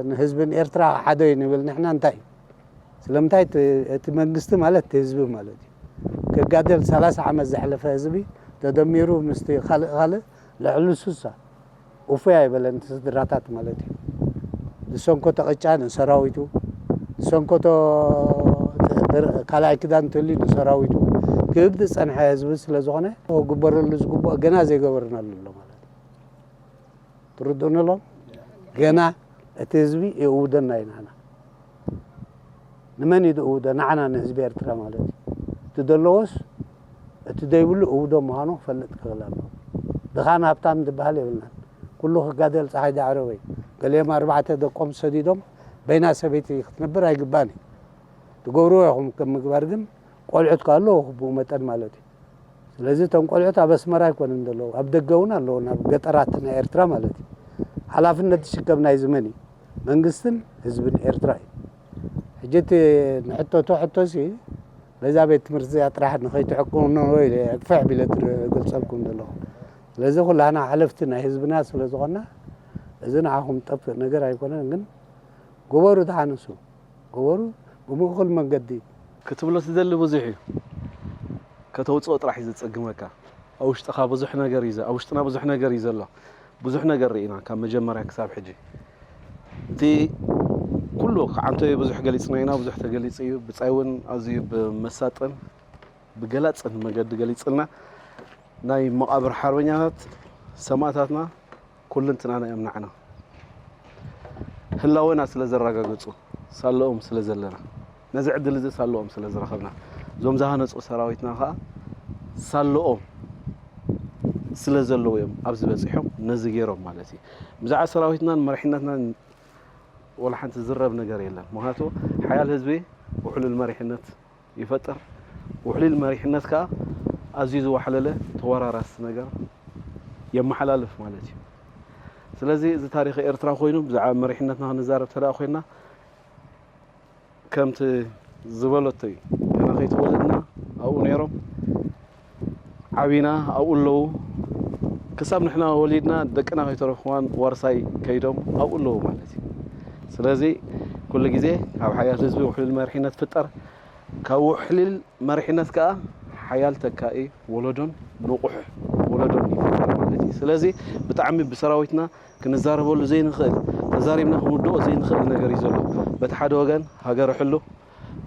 ንህዝብን ኤርትራ ሓደ እዩ ንብል ንሕና እንታይ እዩ? ስለምንታይ እቲ፣ እቲ መንግስቲ ማለት እቲ ህዝቢ ማለት እዩ። ክጋደል ሰላሳ ዓመት ዘሕለፈ ህዝቢ ተደሚሩ ምስቲ ካልእ ካልእ ልዕሊ ስሳ ውፉይ ኣይበለን እቲ ስድራታት ማለት እዩ። ዝሰንኮቶ ቅጫ ንሰራዊቱ፣ ዝሰንኮቶ ካልኣይ ክዳን እንተልዩ ንሰራዊቱ ክህብ ዝጸንሐ ህዝቢ ስለ ዝኾነ ክግበረሉ ዝግብኦ ገና ዘይገበርናሉ ኣሎ ማለት እዩ። ትርድኡኒ ኣሎ? ገና እቲ ህዝቢ ይእውደና እዩ ንዓና። ንመን እዩ ዝእውዶ? ንዓና ንህዝቢ ኤርትራ ማለት እዩ። እቲ ዘለዎስ እቲ ዘይብሉ እውዶ ምዃኑ ክፈልጥ ክኽእል ኣለዎ። ድኻን ሃብታም ዝበሃል የብልናን። ኩሉ ክጋደል ጸሓይ ዳዕረበ እዩ። ገሊኦም ኣርባዕተ ደቆም ሰዲዶም በይና ሰበይቲ ክትነብር ኣይግባን እዩ። ትገብርዎ ኢኹም ከም ምግባር ግን ቆልዑት ከ ኣለዎ ብኡ መጠን ማለት እዩ። ስለዚ እቶም ቆልዑት ኣብ ኣስመራ ኣይኮነን ዘለዉ፣ ኣብ ደገ እውን ኣለዉ፣ ናብ ገጠራት ናይ ኤርትራ ማለት እዩ። ሓላፍነት ዝሽከም ናይዚ መን እዩ? መንግስትን ህዝብን ኤርትራ እዩ። ሕጂ እቲ ንሕቶቶ ሕቶሲ በዛ ቤት ትምህርቲ እዚኣ ጥራሕ ንኸይትሕቅኑ ኢለ ኣግፍሕ ቢለ ዝገልጸልኩም ዘለኹ። ስለዚ ኩላህና ሓለፍቲ ናይ ህዝብና ስለ ዝኾንና እዚ ንዓኹም ጠፍእ ነገር ኣይኮነን፣ ግን ግበሩ፣ ተሓንሱ፣ ግበሩ ብምእኹል መንገዲ። ክትብሎ ትደሊ ብዙሕ እዩ፣ ከተውፅኦ ጥራሕ እዩ ዘፀግመካ። ኣብ ውሽጥኻ ብዙሕ ነገር እዩ ዘ-፣ ኣብ ውሽጥና ብዙሕ ነገር እዩ ዘሎ። ብዙሕ ነገር ርኢና ካብ መጀመርያ ክሳብ ሕጂ። እቲ ኩሉ ክዓንቶ እዩ፣ ብዙሕ ገሊፅና ኢና፣ ብዙሕ ተገሊፁ እዩ። ብጻይ እውን ኣዝዩ ብመሳጥን ብገላፅን መገዲ ገሊፅልና። ናይ መቓብር ሓርበኛታት ሰማእታትና ኩልንትናና እዮም ንዓና። ህላወና ስለ ዘረጋገጹ፣ ሳለኦም ስለ ዘለና፣ ነዚ ዕድል እዚ ሳለኦም ስለ ዝረኸብና፣ እዞም ዝሃነጹ ሰራዊትና ኸኣ ሳለኦም ስለ ዘለዉ እዮም ኣብዚ በጺሖም፣ ነዚ ገይሮም ማለት እዩ። ብዛዕባ ሰራዊትናን መሪሕነትናን ወላ ሓንቲ ዝረብ ነገር የለን። ምኽንያቱ ሓያል ህዝቢ ውሕሉል መሪሕነት ይፈጥር። ውሕሉል መሪሕነት ከኣ ኣዝዩ ዝዋሕለለ ተወራራሲ ነገር የመሓላልፍ ማለት እዩ። ስለዚ እዚ ታሪኽ ኤርትራ ኮይኑ ብዛዕባ መሪሕነትና ክንዛረብ ተደኣ ኮይንና ከምቲ ዝበለቶ እዩ። ንሕና ከይተወለድና ኣብኡ ነይሮም፣ ዓቢና ኣብኡ ኣለዉ። ክሳብ ንሕና ወሊድና ደቅና ከይተረፉ ከማን ዋርሳይ ከይዶም ኣብኡ ኣለዉ ማለት እዩ። ስለዚ ኩሉ ግዜ ካብ ሓያል ህዝቢ ውሕሉል መሪሕነት ፍጠር፣ ካብ ውሕሉል መሪሕነት ከኣ ሓያል ተካኢ ወለዶን ንቑሕ ወለዶን ይፍጠር ማለት እዩ። ስለዚ ብጣዕሚ ብሰራዊትና ክንዛረበሉ ዘይንኽእል፣ ተዛሪብና ክንውድኦ ዘይንኽእል ነገር እዩ ዘሎ። በቲ ሓደ ወገን ሃገረ ሕሉ፣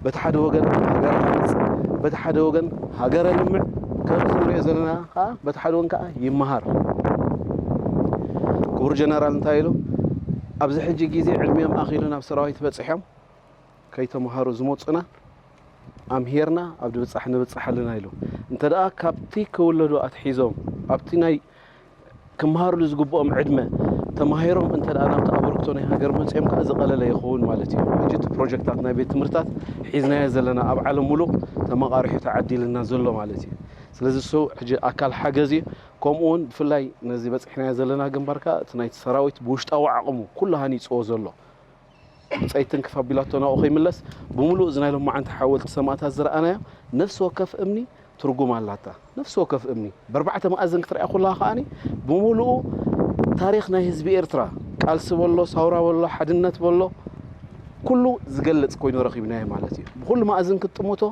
በቲ ሓደ ወገን ሃገረ ሃንጽ፣ በቲ ሓደ ወገን ሃገረ ልምዕ፣ ከምዚ ንሪኦ ዘለና ከኣ በቲ ሓደ ወገን ከኣ ይመሃር። ክቡር ጀነራል እንታይ ኢሉ? ኣብዚ ሕጂ ግዜ ዕድሚኦም ኣኺሉ ናብ ሰራዊት በጺሖም ከይተመሃሩ ዝመጹና ኣምሂርና ኣብ ድብጻሕ ንብጻሕ ኣለና ኢሉ። እንተ ደኣ ካብቲ ክውለዱ ኣትሒዞም ኣብቲ ናይ ክመሃርሉ ዝግብኦም ዕድመ ተማሂሮም እንተ ደኣ ናብቲ ኣበርክቶ ናይ ሃገር መጺኦም ከኣ ዝቐለለ ይኸውን ማለት እዩ። ሕጂ እቲ ፕሮጀክታት ናይ ቤት ትምህርትታት ሒዝናዮ ዘለና ኣብ ዓለም ሙሉእ ተመቓሪሑ ተዓዲልና ዘሎ ማለት እዩ። ስለዚ እሱ ሕጂ ኣካል ሓገዝ እዩ። ከምኡ እውን ብፍላይ ነዚ በጺሕናዮ ዘለና ግንባር ከኣ እቲ ናይቲ ሰራዊት ብውሽጣዊ ዓቕሙ ኩሉ ሃኒጽዎ ዘሎ ብጸይትን ክፍ ኣቢላቶ ናብኡ ከይምለስ ብምሉእ እዚ ናይ ሎማዓንቲ ሓወልቲ ሰማእታት ዝረኣናዮ ነፍሲ ወከፍ እምኒ ትርጉም ኣላታ። ነፍሲ ወከፍ እምኒ ብኣርባዕተ መኣዝን ክትሪኣ ኩለኻ ከኣኒ ብምሉኡ ታሪኽ ናይ ህዝቢ ኤርትራ ቃልሲ በሎ፣ ሳውራ በሎ፣ ሓድነት በሎ ኩሉ ዝገልጽ ኮይኑ ረኺብናዮ ማለት እዩ። ብኩሉ መኣዝን ክትጥምቶ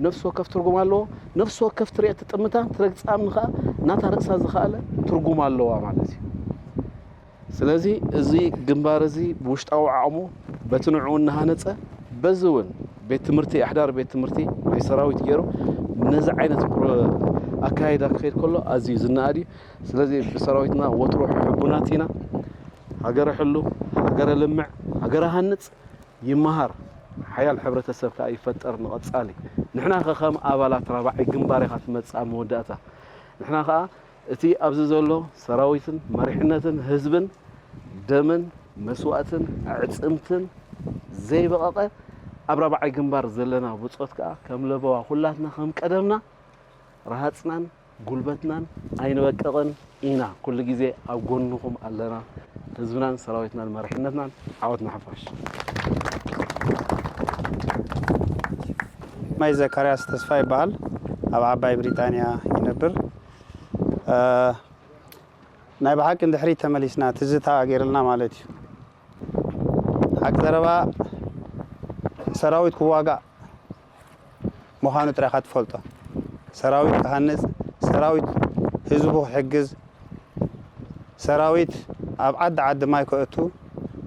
ነፍሲ ወከፍ ትርጉም ኣለዎ። ነፍሲ ወከፍ ትሪኦ ትጥምታ ትረግጻ እምኒ ከኣ ናታ ርእሳ ዝኸኣለ ትርጉም ኣለዋ ማለት እዩ። ስለዚ እዚ ግንባር እዚ ብውሽጣዊ ዓቕሙ በቲ ንዕኡ እናሃነጸ በዚ እውን ቤት ትምህርቲ ኣሕዳር ቤት ትምህርቲ ናይ ሰራዊት ገይሩ ነዚ ዓይነት ፕሮ-፣ ኣካይዳ ክኸይድ ከሎ ኣዝዩ ዝነኣድ እዩ። ስለዚ ብሰራዊትና ወትሩ ሕቡናት ኢና። ሃገረ ሕሉ፣ ሃገረ ልምዕ፣ ሃገረ ሃንጽ ይመሃር፣ ሓያል ሕብረተሰብ ከኣ ይፈጠር ንቐጻሊ። ንሕና ከ ከም ኣባላት ራብዓይ ግንባር ኢኻ ትመጽእ ኣብ መወዳእታ። ንሕና ከኣ እቲ ኣብዚ ዘሎ ሰራዊትን መሪሕነትን ህዝብን ደምን መስዋእትን ኣዕጽምትን ዘይበቐቐ ኣብ ራብዓይ ግንባር ዘለና ብጾት ከኣ ከም ለበዋ ኩላትና ከም ቀደምና ረሃጽናን ጉልበትናን ኣይንበቅቕን ኢና። ኩሉ ግዜ ኣብ ጎንኹም ኣለና። ህዝብናን ሰራዊትናን መሪሕነትናን ዓወት ንሓፋሽ። ማይ ዘካርያስ ተስፋ ይበሃል። ኣብ ዓባይ ብሪጣንያ ይነብር። እ፣ ናይ ብሓቂ ንድሕሪት ተመሊስና ትዝታ ገይርልና ማለት እዩ። ሓቂ ዘረባ ሰራዊት ክዋጋእ ምዃኑ ጥራይ ኢኻ ትፈልጦ። ሰራዊት ክሃንጽ፣ ሰራዊት ህዝቡ ክሕግዝ፣ ሰራዊት ኣብ ዓዲ ዓዲ ማይ ከእቱ፣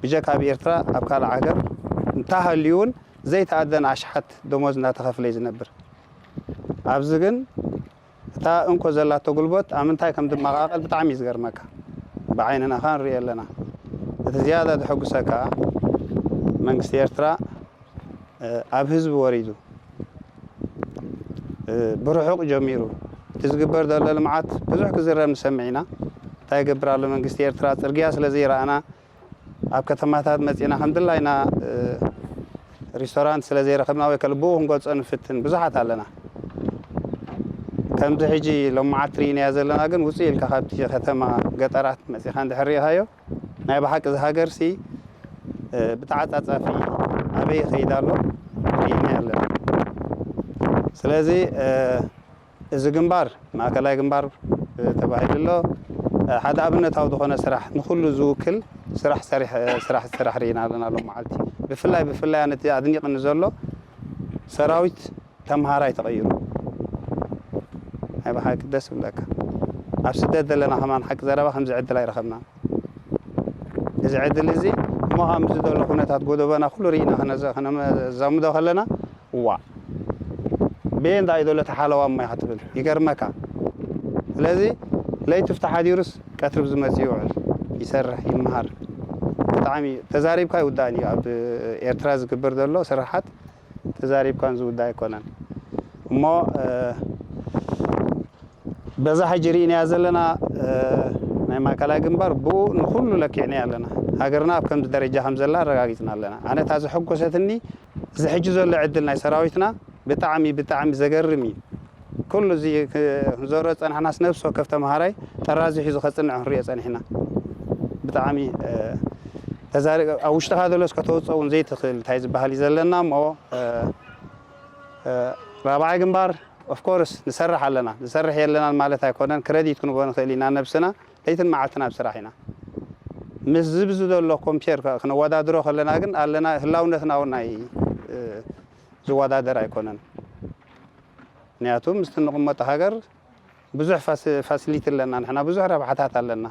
ብጀካ ኣብ ኤርትራ ኣብ ካልእ ሃገር እንተሃልዩ እውን ዘይተኣደነ ኣሽሓት ደሞዝ እናተኸፍለ እዩ ዝነብር። ኣብዚ ግን እታ እንኮ ዘላቶ ጉልበት ኣብ ምንታይ ከም ዝመቓቐል ብጣዕሚ እዩ ዝገርመካ። ብዓይንና ኸኣ ንሪኦ ኣለና። እቲ ዝያዳ ዘሐጉሰካ መንግስቲ ኤርትራ፣ እ፣ ኣብ ህዝቢ ወሪዱ፣ እ፣ ብርሑቕ ጀሚሩ እቲ ዝግበር ዘሎ ልምዓት ብዙሕ ክዝረብ ንሰምዕ ኢና። እንታይ ይገብር ኣሎ መንግስቲ ኤርትራ? ጽርግያ ስለ ዘይረኣና ኣብ ከተማታት መጺና ከም ድላይና፣ እ፣ ሪስቶራንት ስለ ዘይረኸብና ወይ ከልብኡ ክንገልጾ ንፍትን ብዙሓት ኣለና። ከምዚ ሕጂ ሎማዓት ትርኢናያ ዘለና ግን ውጽእ ኢልካ ካብቲ ከተማ ገጠራት መጺኻ እንድሕር ርኢኻዮ ናይ ብሓቂ እዚ ሃገርሲ፣ እ፣ ብተዓጻጻፊ ኣበይ ይኸይድ ኣሎ ርኢናዮ ኣለና። ስለዚ፣ እ፣ እዚ ግንባር ማእከላይ ግንባር፣ እ፣ ተባሂሉ ኣሎ። እ፣ ሓደ ኣብነታዊ ዝኾነ ስራሕ ንኹሉ ዝውክል ስራሕ ሰሪሕ-፣ እ፣ ስራሕ ዝሰራሕ ርኢና ኣለና ሎም መዓልቲ። ብፍላይ ብፍላይ ኣነ እቲ ኣድኒቕኒ ዘሎ ሰራዊት ተምሃራይ ተቐይሩ። ናይ ብሓቂ ደስ ይብለካ። ኣብ ስደት ዘለና ከማን ሓቂ ዘረባ ከምዚ ዕድል ኣይረኸብናን። እዚ ዕድል እዚ እሞ ከምዚ ዘሎ ኩነታት ጎደቦና ኩሉ ርኢና ከነዘ-፣ ከነዛምዶ ከለና፣ እዋእ፣ በየን ዳኣ እዩ ዘሎ እቲ ሓለዋ እሞ ኢኻ ትብል። ይገርመካ። ስለዚ ለይቲ ፍቲ ሓዲሩስ ቀትሪ ብዝመጽእ ይውዕል፣ ይሰርሕ፣ ይመሃር። ብጣዕሚ ተዛሪብካ ይውዳእን እዩ። ኣብ ኤርትራ ዝግበር ዘሎ ስራሓት ተዛሪብካን ዝውዳእ ኣይኮነን። እሞ፣ እ፣ በዛ ሕጂ ርኢናያ ዘለና፣ እ፣ ናይ ማእከላይ ግንባር ብኡ ንኹሉ ለኪዕናያ ኣለና። ሃገርና ኣብ ከምዚ ደረጃ ከም ዘላ ኣረጋጊጽና ኣለና። ኣነ እታ ዘሐጎሰትኒ እዚ ሕጂ ዘሎ ዕድል ናይ ሰራዊትና ብጣዕሚ፣ ብጣዕሚ ዘገርም እዩ። ኩሉ እዚ ክ-፣ ክንዘሮ ዝጸናሕናስ ነፍሲ ወከፍ ተምሃራይ ጠራዚ ሒዙ ከጽንዕ ክንሪኦ ጸኒሕና። ብጣዕሚ፣ እ፣ ተዛሪ-፣ ኣብ ውሽጥኻ ዘሎስ ከተውጽኦ እውን ዘይትኽእል እንታይ ዝበሃል እዩ ዘለና እሞ፣ እ፣ እ፣ ራብዓይ ግንባር ኦፍ ኮርስ ንሰርሕ ኣለና። ንሰርሕ የለናን ማለት ኣይኮነን። ክረዲት ክንቦ ንኽእል ኢና ነብስና። ለይትን መዓልትን ኣብ ስራሕ ኢና። ምስዚ ብዚ ዘሎ ኮምፔር ከ-፣ ክነወዳድሮ ከለና ግን ኣለና ህላውነትና እውን ናይ፣ እ፣ ዝወዳደር ኣይኮነን። ምክንያቱ ምስቲ እንቕመጦ ሃገር ብዙሕ ፋስ-፣ ፋሲሊቲ ኣለና፣ ንሕና ብዙሕ ረብሓታት ኣለና።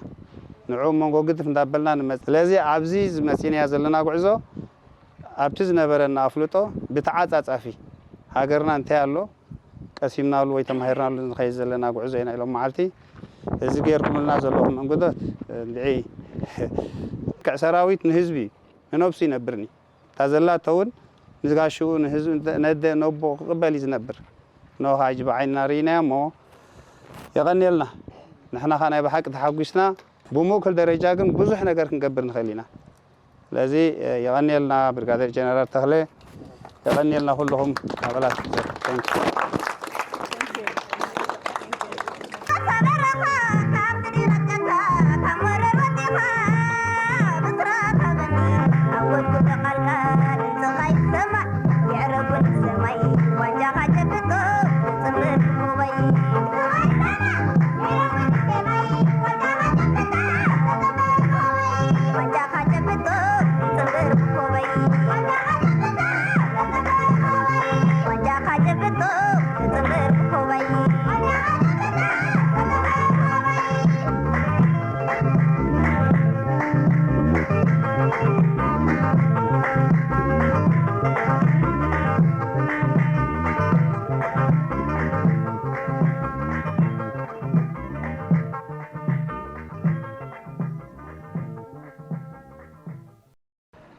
ንዕኡ መንጎ ግድፍ እንዳበልና ንመጽእ። ስለዚ ኣብዚ ዝመጺእናዮ ዘለና ጉዕዞ ኣብቲ ዝነበረና ኣፍልጦ ብተዓጻጻፊ ሃገርና እንታይ ኣሎ ቀሲምናሉ ወይ ተማሂርናሉ ንኸይድ ዘለና ጉዕዞ ኢና ኢሎም መዓልቲ። እዚ ጌርኩምልና ዘለኹም እንግዶት እንድዒ ክዕ ሰራዊት ንህዝቢ ንነብሱ ይነብርኒ። እታ ዘላቶ እውን ንጋሽኡ ንህዝቢ ነደ ነቦ ክቕበል እዩ ዝነብር። ንኡ ኸዓ ሕጂ ብዓይንና ርኢናዮ እሞ የቐንየልና። ንሕና ኸዓ ናይ ብሓቂ ተሓጒስና። ብምእኩል ደረጃ ግን ብዙሕ ነገር ክንገብር ንኽእል ኢና። ስለዚ የቐንየልና ብርጋዴር ጀነራል ተኽለ፣ የቐንየልና ኩልኹም ኣባላት። Thank you።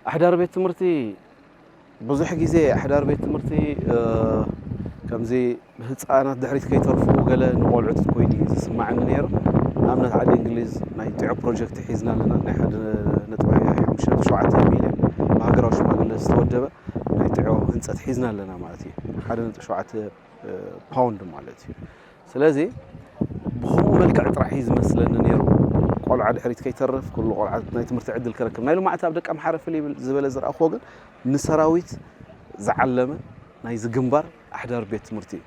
ኣሕዳሪ ቤት ትምህርቲ ብዙሕ ግዜ ኣሕዳር ቤት ትምህርቲ ከምዚ ህፃናት ድሕሪት ከይተርፉ ገለ ንቆልዑት ኮይኑ እዩ ዝስማዓኒ ነይሩ። ንኣብነት ዓዲ እንግሊዝ ናይ ጥዑ ፕሮጀክት ሒዝና ኣለና። ናይ ሓደ ነጥቢ ሓሙሽተ ሸውዓተ ሚልዮን ብሃገራዊ ሽማግለ ዝተወደበ ናይ ጥዑ ህንፀት ሒዝና ኣለና ማለት እዩ። ሓደ ነጥቢ ሸውዓተ ፓውንድ ማለት እዩ። ስለዚ ብኸምኡ መልክዕ ጥራሕ እዩ ዝመስለኒ ነይሩ። ቆልዓ ድሕሪት ከይተርፍ ኩሉ ቆልዓ ናይ ትምህርቲ ዕድል ክረክብ ናይ ልማዕት ኣብ ደቂ ኣምሓረ ፍልይ ዝበለ ዝረኣኽዎ ግን ንሰራዊት ዝዓለመ ናይዚ ግንባር ኣሕዳር ቤት ትምህርቲ እዩ።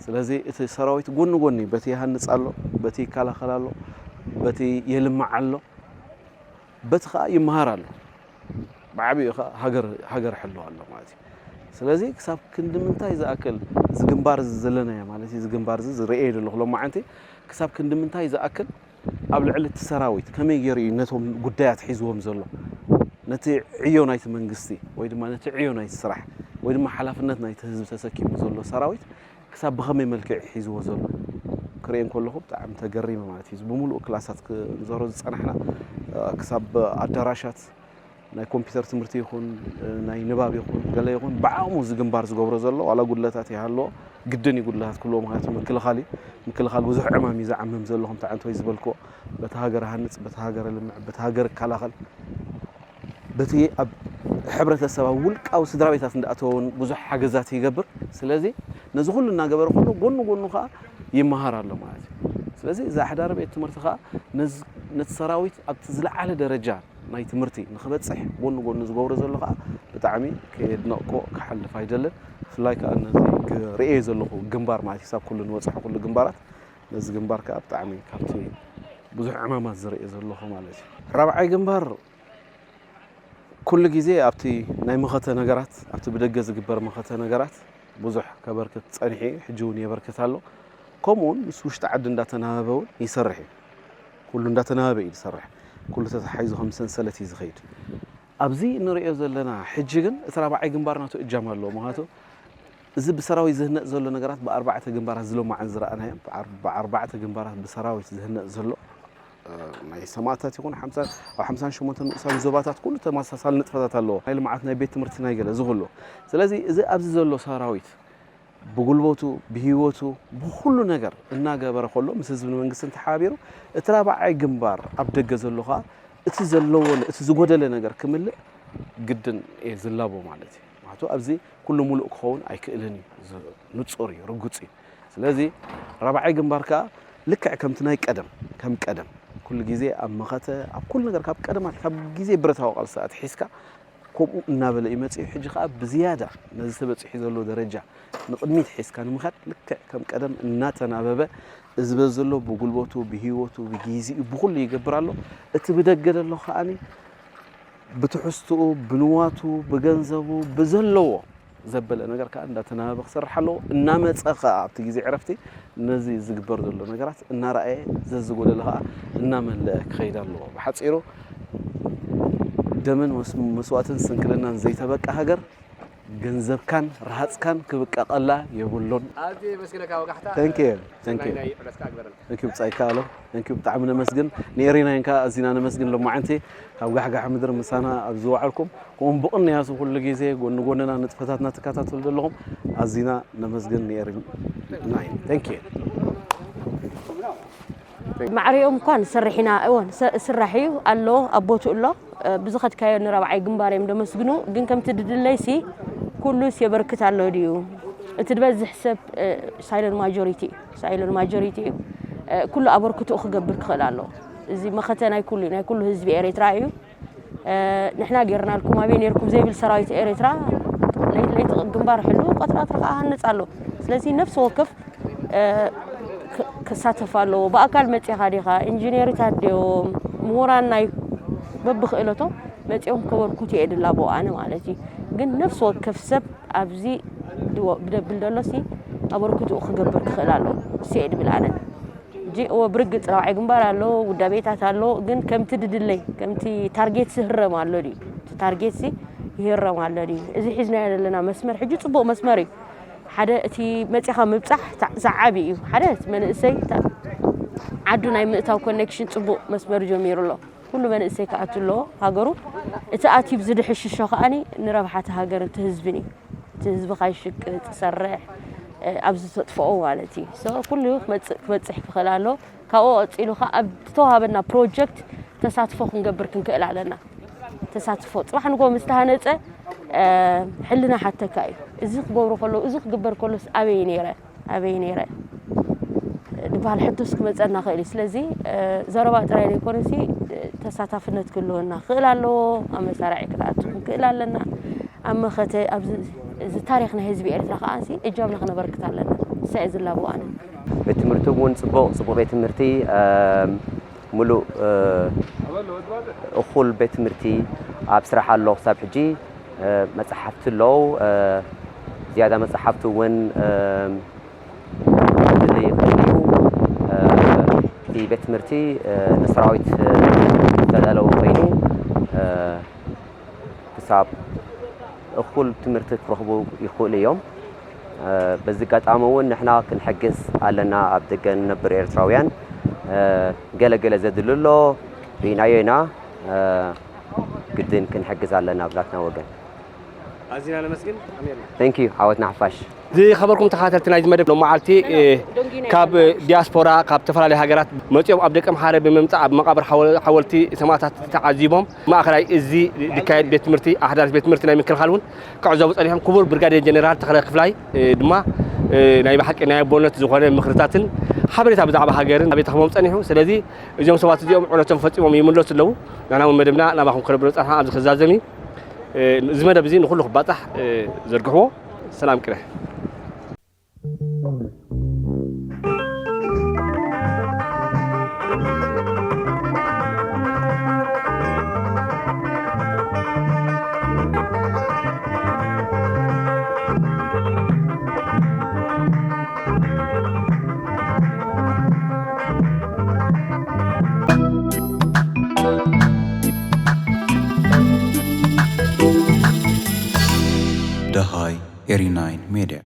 ስለዚ እቲ ሰራዊት ጎኒ ጎኒ በቲ ይሃንፅ ኣሎ፣ በቲ ይከላኸል ኣሎ፣ በቲ የልምዕ ኣሎ፣ በቲ ከዓ ይመሃር ኣሎ። ብዓብዩ ከዓ ሃገር ይሕልው ኣሎ ማለት እዩ። ስለዚ ክሳብ ክንዲ ምንታይ ዝኣክል እዚ ግንባር እዚ ዘለናዮ ማለት እዩ፣ እዚ ግንባር እዚ ዝርእየ ዘለኹ ሎማዓንቲ ክሳብ ክንዲ ምንታይ ዝኣክል ኣብ ልዕሊ እቲ ሰራዊት ከመይ ገይሩ እዩ ነቶም ጉዳያት ሒዝዎም ዘሎ፣ ነቲ ዕዮ ናይቲ መንግስቲ ወይ ድማ ነቲ ዕዮ ናይቲ ስራሕ ወይ ድማ ሓላፍነት ናይቲ ህዝቢ ተሰኪሙ ዘሎ ሰራዊት ክሳብ ብኸመይ መልክዕ ሒዝዎ ዘሎ ክርእየን ከለኹ ብጣዕሚ ተገሪመ ማለት እዩ። ብምሉእ ክላሳት ክንዘሮ ዝፀናሕና ክሳብ ኣዳራሻት ናይ ኮምፒውተር ትምህርቲ ይኹን ናይ ንባብ ይኹን ገለ ይኹን ብዓቕሙ እዚ ግንባር ዝገብሮ ዘሎ ዋላ ጉድለታት ይሃለዎ ግድን እዩ ጉድለታት ክህልዎ ምክንያቱ ምክልኻል እዩ። ምክልኻል ብዙሕ ዕማም እዩ ዝዓምም ዘሎ ከምቲ ዓንተወይ ዝበልክዎ በቲ ሃገር ሃንፅ በቲ ሃገር ልምዕ በቲ ሃገር ይከላኸል በቲ ኣብ ሕብረተሰብ ኣብ ውልቃዊ ስድራ ቤታት እንዳኣተወ እውን ብዙሕ ሓገዛት ይገብር። ስለዚ ነዚ ኩሉ እናገበረ ከሎ ጎኑ ጎኑ ከዓ ይመሃር ኣሎ ማለት እዩ። ስለዚ እዚ ኣሕዳሪ ቤት ትምህርቲ ከዓ ነቲ ሰራዊት ኣብቲ ዝለዓለ ደረጃ ናይ ትምህርቲ ንክበፅሕ ጎኑ ጎኑ ዝገብሮ ዘሎ ከዓ ብጣዕሚ ከየድነቕኮ ክሓልፍ ኣይደልን። ብፍላይ ከዓ ነዚ ርእየ ዘለኹ ግንባር ማለት ክሳብ ኩሉ ንበፅሖ ኩሉ ግንባራት ነዚ ግንባር ከዓ ብጣዕሚ ካብቲ ብዙሕ ዕማማት ዝርእየ ዘለኹ ማለት እዩ። ራብዓይ ግንባር ኩሉ ግዜ ኣብቲ ናይ መኸተ ነገራት ኣብቲ ብደገ ዝግበር መኸተ ነገራት ብዙሕ ከበርክት ፀኒሑ እዩ፣ ሕጂ እውን የበርክት ኣሎ። ከምኡውን ምስ ውሽጢ ዓዲ እንዳተናበበ እውን ይሰርሕ እዩ። ኩሉ እንዳተናበበ እዩ ዝሰርሕ። ኩሉ ተተሓሒዙ ከም ሰንሰለት እዩ ዝኸይድ። ኣብዚ እንሪኦ ዘለና ሕጂ ግን እቲ ራብዓይ ግንባር ናቱ እጃም ኣለዎ። ምክንያቱ እዚ ብሰራዊት ዝህነፅ ዘሎ ነገራት ብኣርባዕተ ግንባራት ዝለማዓን ዝረኣናዮም ብኣርባዕተ ግንባራት ብሰራዊት ዝህነፅ ዘሎ ናይ ሰማእታት ይኹን ኣብ ሓምሳን ሸሞንተን ንኡሳን ዞባታት ኩሉ ተመሳሳሊ ንጥፈታት ኣለዎ። ናይ ልምዓት ናይ ቤት ትምህርቲ ናይ ገለ ዝኹሉ። ስለዚ እዚ ኣብዚ ዘሎ ሰራዊት ብጉልበቱ ብህይወቱ ብኹሉ ነገር እናገበረ ከሎ ምስ ህዝብን መንግስትን ተሓባቢሩ እቲ ራብዓይ ግንባር ኣብ ደገ ዘሎ ከዓ እቲ ዘለዎ እቲ ዝጎደለ ነገር ክምልእ ግድን እየ ዝላቦ ማለት እዩ። ምክንያቱ ኣብዚ ኩሉ ሙሉእ ክኸውን ኣይክእልን እዩ። ንፁር እዩ፣ ርጉፅ እዩ። ስለዚ ራብዓይ ግንባር ከዓ ልክዕ ከምቲ ናይ ቀደም ከም ቀደም ኩሉ ግዜ ኣብ መኸተ ኣብ ኩሉ ነገር ካብ ቀደማት ካብ ግዜ ብረታዊ ቃልሲ ኣትሒዝካ ከምኡ እናበለ እዩ መፂኡ። ሕጂ ከዓ ብዝያዳ ነዚ ተበፂሑ ዘሎ ደረጃ ንቕድሚት ሒዝካ ንምኻድ ልክዕ ከም ቀደም እናተናበበ እዚ በዚ ዘሎ ብጉልበቱ ብህይወቱ ብግዜኡ ብኩሉ ይገብር ኣሎ። እቲ ብደገ ዘሎ ከዓኒ ብትሕዝትኡ ብንዋቱ ብገንዘቡ ብዘለዎ ዘበለ ነገር ከዓ እንዳተናበበ ክሰርሕ ኣለዎ። እናመፀ ከዓ ኣብቲ ግዜ ዕረፍቲ ነዚ ዝግበር ዘሎ ነገራት እናረኣየ ዘዝጎደለ ከዓ እናመለአ ክኸይድ ኣለዎ። ብሓፂሩ ደምን መስዋእትን ስንክልናን ዘይተበቃ ሃገር ገንዘብካን ረሃፅካን ክብቀቐላ የብሉን። ኣዝየ የመስግነካ ወጋሕታ። Thank you። Thank you። ናይ ዕለትካ ኣግበረልና። Thank you ብጻይ ካሎ። Thank you ብጣዕሚ ነመስግን። ንኤሪናይን ከኣ ኣዚና ነመስግን። ሎማዓንቲ ካብ ጋሕጋሕ ምድሪ ምሳና ኣብ ዝወዓልኩም ከምኡም ብቕንያሱ ኩሉ ግዜ ጎኒ ጎንና ንጥፈታትና ትከታተሉ ዘለኹም ኣዚና ነመስግን ንኤሪናይን። Thank you። ማዕሪኦም እኳ ንሰርሕ ኢና እወ ስራሕ እዩ ኣሎ ኣብ ቦትኡ ኣሎ። ብዝኸድካዮ ንራብዓይ ግንባር እዮም ደመስግኑ ግን ከምቲ ድድለይሲ ኩሉስ የበርክት ኣሎ ድዩ? እቲ ዝበዝሕ ሰብ silent majority እዩ። Silent majority እዩ። ኩሉ ኣበርክትኡ ክገብር ክኽእል ኣለዎ። እዚ መኸተ ናይ ኩሉ እዩ፣ ናይ ኩሉ ህዝቢ ኤርትራ እዩ። ንሕና ጌርናልኩም ኣበይ ኔርኩም ዘይብል ሰራዊት ኤርትራ ለይቲ ለይቲ ግንባር ሕሉ ቀትሪ ቀትሪ ከዓ ሃንፅ ኣሎ። ስለዚ ነፍሲ ወከፍ ክሳተፍ ኣለዎ። ብኣካል መፂኻ ዲኻ ኢንጂነሪታት ድዮም ምሁራን ናይ በብኽእለቶም መፂኦም ከበርክቱ እየ ድላቦ ኣነ ማለት እዩ። ግን ነፍሲ ወከፍ ሰብ ኣብዚ ብደብል ደሎሲ ኣበርክትኡ ክገብር ክኽእል ኣለዎ። እሱ እየ ድብል ኣነ። ሕጂ እወ ብርግፅ ራብዓይ ግንባር ኣሎ፣ ውዳቤታት ኣሎ፣ ግን ከምቲ ድድለይ ከምቲ ታርጌትሲ ህረም ኣሎ ድዩ? እቲ ታርጌትሲ ይህረም ኣሎ ድዩ? እዚ ሒዝናዮ ዘለና መስመር ሕጂ ፅቡቕ መስመር እዩ። ሓደ እቲ መፂኻ ምብፃሕ ሰዓቢ እዩ። ሓደ እቲ መንእሰይ ዓዱ ናይ ምእታው ኮኔክሽን ፅቡቕ መስመር ጀሚሩ ኣሎ። ኩሉ መንእሰይ ክኣቱ ኣለዎ ሃገሩ። እቲ ኣትዩ ዝድሕሽሾ ከዓኒ ንረብሓ እቲ ሃገር፣ እቲ ህዝብን እዩ። እቲ ህዝቢ ካይሽቅጥ፣ ሰርሕ፣ እ፣ ኣብዚ ተጥፍኦ ማለት እዩ። So ኩሉ ክመጽእ፣ ክበጽሕ ክኽእል ኣሎ። ካብኡ ቀጺሉ ከኣ ኣብ ዝተዋሃበና ፕሮጀክት ተሳትፎ ክንገብር ክንክእል ኣለና። ተሳትፎ ጽባሕ ንጎ ምስ ተሃነጸ፣ እ፣ ሕልና ሓተካ እዩ። እዚ ክገብሩ ከለዉ፣ እዚ ክግበር ከሎስ ኣበይ ነይረ? ኣበይ ነይረ? ዝበሃል ሕቶስ ክመጸና ክእል እዩ። ስለዚ፣ እ፣ ዘረባ ጥራይ ዘይኮነሲ፣ እ፣ ተሳታፍነት ክህልወና ክእል ኣለዎ። ኣብ መሳርዒ ክትኣቱ ክንክእል ኣለና። ኣብ መኸተ፣ ኣብዚ፣ እዚ ታሪኽ ናይ ህዝቢ ኤርትራ ከኣ እጃምና ክነበርክት ኣለና። እሳ እየ ዝላበው ኣነ። ቤት ትምህርቲ እውን ጽቡቕ፣ ጽቡቕ ቤት ትምህርቲ፣ እ፣ ምሉእ፣ እ፣ እኹል ቤት ትምህርቲ ኣብ ስራሕ ኣሎ ክሳብ ሕጂ። እ፣ መጽሓፍቲ ኣለዉ። እ፣ ዝያዳ መጽሓፍቲ እውን፣ እ፣ ክድሊ ይኽእል እዩ። እ፣ እቲ ቤት ትምህርቲ፣ እ፣ ንሰራዊት፣ እ፣ ዝተዳለወ ኮይኑ፣ እ፣ ክሳብ እኹል ትምህርቲ ክረኽቡ ይኽእሉ እዮም። እ፣ በዚ ኣጋጣሚ እውን ንሕና ክንሕግዝ ኣለና፣ ኣብ ደገ ንነብር ኤርትራውያን። እ፣ ገለ ገለ ዘድሊ ኣሎ፣ ርኢናዮ ኢና። እ፣ ግድን ክንሕግዝ ኣለና ብናትና ወገን። ኣዚና ነመስግን። ኣሜን። Thank you ዓወት ንሓፋሽ። ዝኸበርኩም ተኸታተልቲ ናይዚ መደብ ሎመዓልቲ፣ እ፣ ካብ ዲያስፖራ፣ ካብ ዝተፈላለዩ ሃገራት መጺኦም ኣብ ደቀምሓረ ብምምጻእ ኣብ መቓብር ሓወ-፣ ሓወልቲ ሰማእታት ተዓዚቦም ማእከላይ እዚ ዝካየድ ቤት ትምህርቲ ኣሕዳስ ቤት ትምህርቲ ናይ ምክልኻል እውን ክዕዘቡ ጸኒሖም። ክቡር ብርጋዴር ጀነራል ተኽለ ክፍላይ፣ እ፣ ድማ፣ እ፣ ናይ ብሓቂ ናይ ኣቦነት ዝኾነ ምኽርታትን ሓበሬታ ብዛዕባ ሃገርን ሓበሬታ ክህቦም ጸኒሑ። ስለዚ እዚኦም ሰባት እዚኦም ዕለቶም ፈጺሞም ይምለሱ ኣለዉ። ንሕና እውን መደብና ናባኹም ክነብሎ ጸንሓ ኣብዚ ክዛዘም እዩ። እ፣ እዚ መደብ እዚ ንኹሉ ክባጻሕ፣ እ፣ ዘርግሕዎ። ሰላም ቅነ። ደሃይ ኤሪ ናይን ሜድያ።